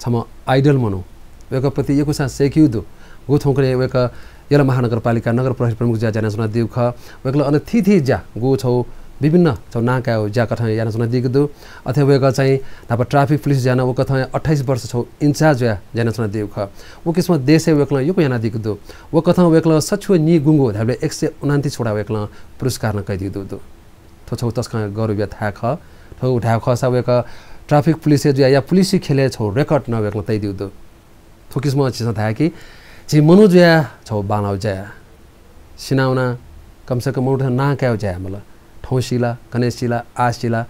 छम्ह idol मनू। वय्‌कःप्रति यक्वसां सय्‌केगु दु। गु थौंकन्हय् वय्‌कः यल महानगरपालिका नगर प्रहरी प्रमुख जुयाः ज्या यानाच्वनादीगु खः। वय्‌कलं अन थीथी ज्या, गु छगू विभिन्न छगू नां कायेगु ज्या कथं यानाच्वनादीगु दु। अथे वय्‌कः चाहिँ न्हापा traffic पुलिस जुयाः नं व कथं अट्ठाइस वर्ष छगू in charge जुयाः ज्या यानाच्वनादीगु खः। व किसिमं देशय् वय्‌कलं यक्व यानादीगु दु। व कथं वय्‌कलं सछिव निगूगु धायेबलय् एक सय उनान्तिस वटा वय्‌कलं पुरस्कार नं कयादीगु दु। थ्व छगू तसकं गौरवया थाय् खः। थ्व धायेगु खःसा वय्‌कः traffic पुलिस हे जुयाः या पुलिस ख्यलय् छगू record नं वय्‌कलं तयादीगु दु। थुकिसिमं झीसं धाये कि झी मनू जुयाः छगू बांलाःगु ज्या याये। सिनावनाः कम से कम मनूतय्‌सं नां कायेगु ज्या याये माल। थौंसिला, गणेशसिला, आःसिला,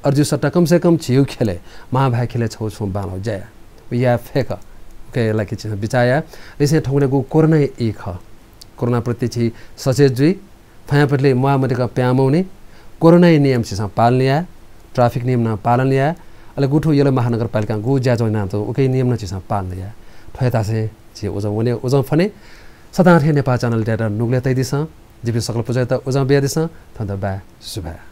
अर्जुन सट्टा कम से कम झीगु ख्यलय्, महाभारत ख्यलय् छगू छुं बांलाःगु ज्या याये। व याये फय्‌क। उकिया लागि झीसं बिचाः याये। लिसें थौंकन्हय्‌गु कोरोनाया ई खः। कोरोनाप्रति झी सचेत जुइ। फयांपतिले म्वाःमदिक प्यां मवने, कोरोनाया नियम झीसं पालन याये, traffic नियम नं पालन याये, अले गुथु यल महानगरपालिकां गु ज्याझ्वः यानातःगु उकिया नियम नं झीसं पालन याये। थ्व यात धासें झी उजं वने, उजं फ्वने। सदां थें नेपाः च्यानलयात नुगलय् तयादिसँ। जिपिं सकल पुचःयात उजं बियादिसँ। थौंयात बाय्, सुभाय्।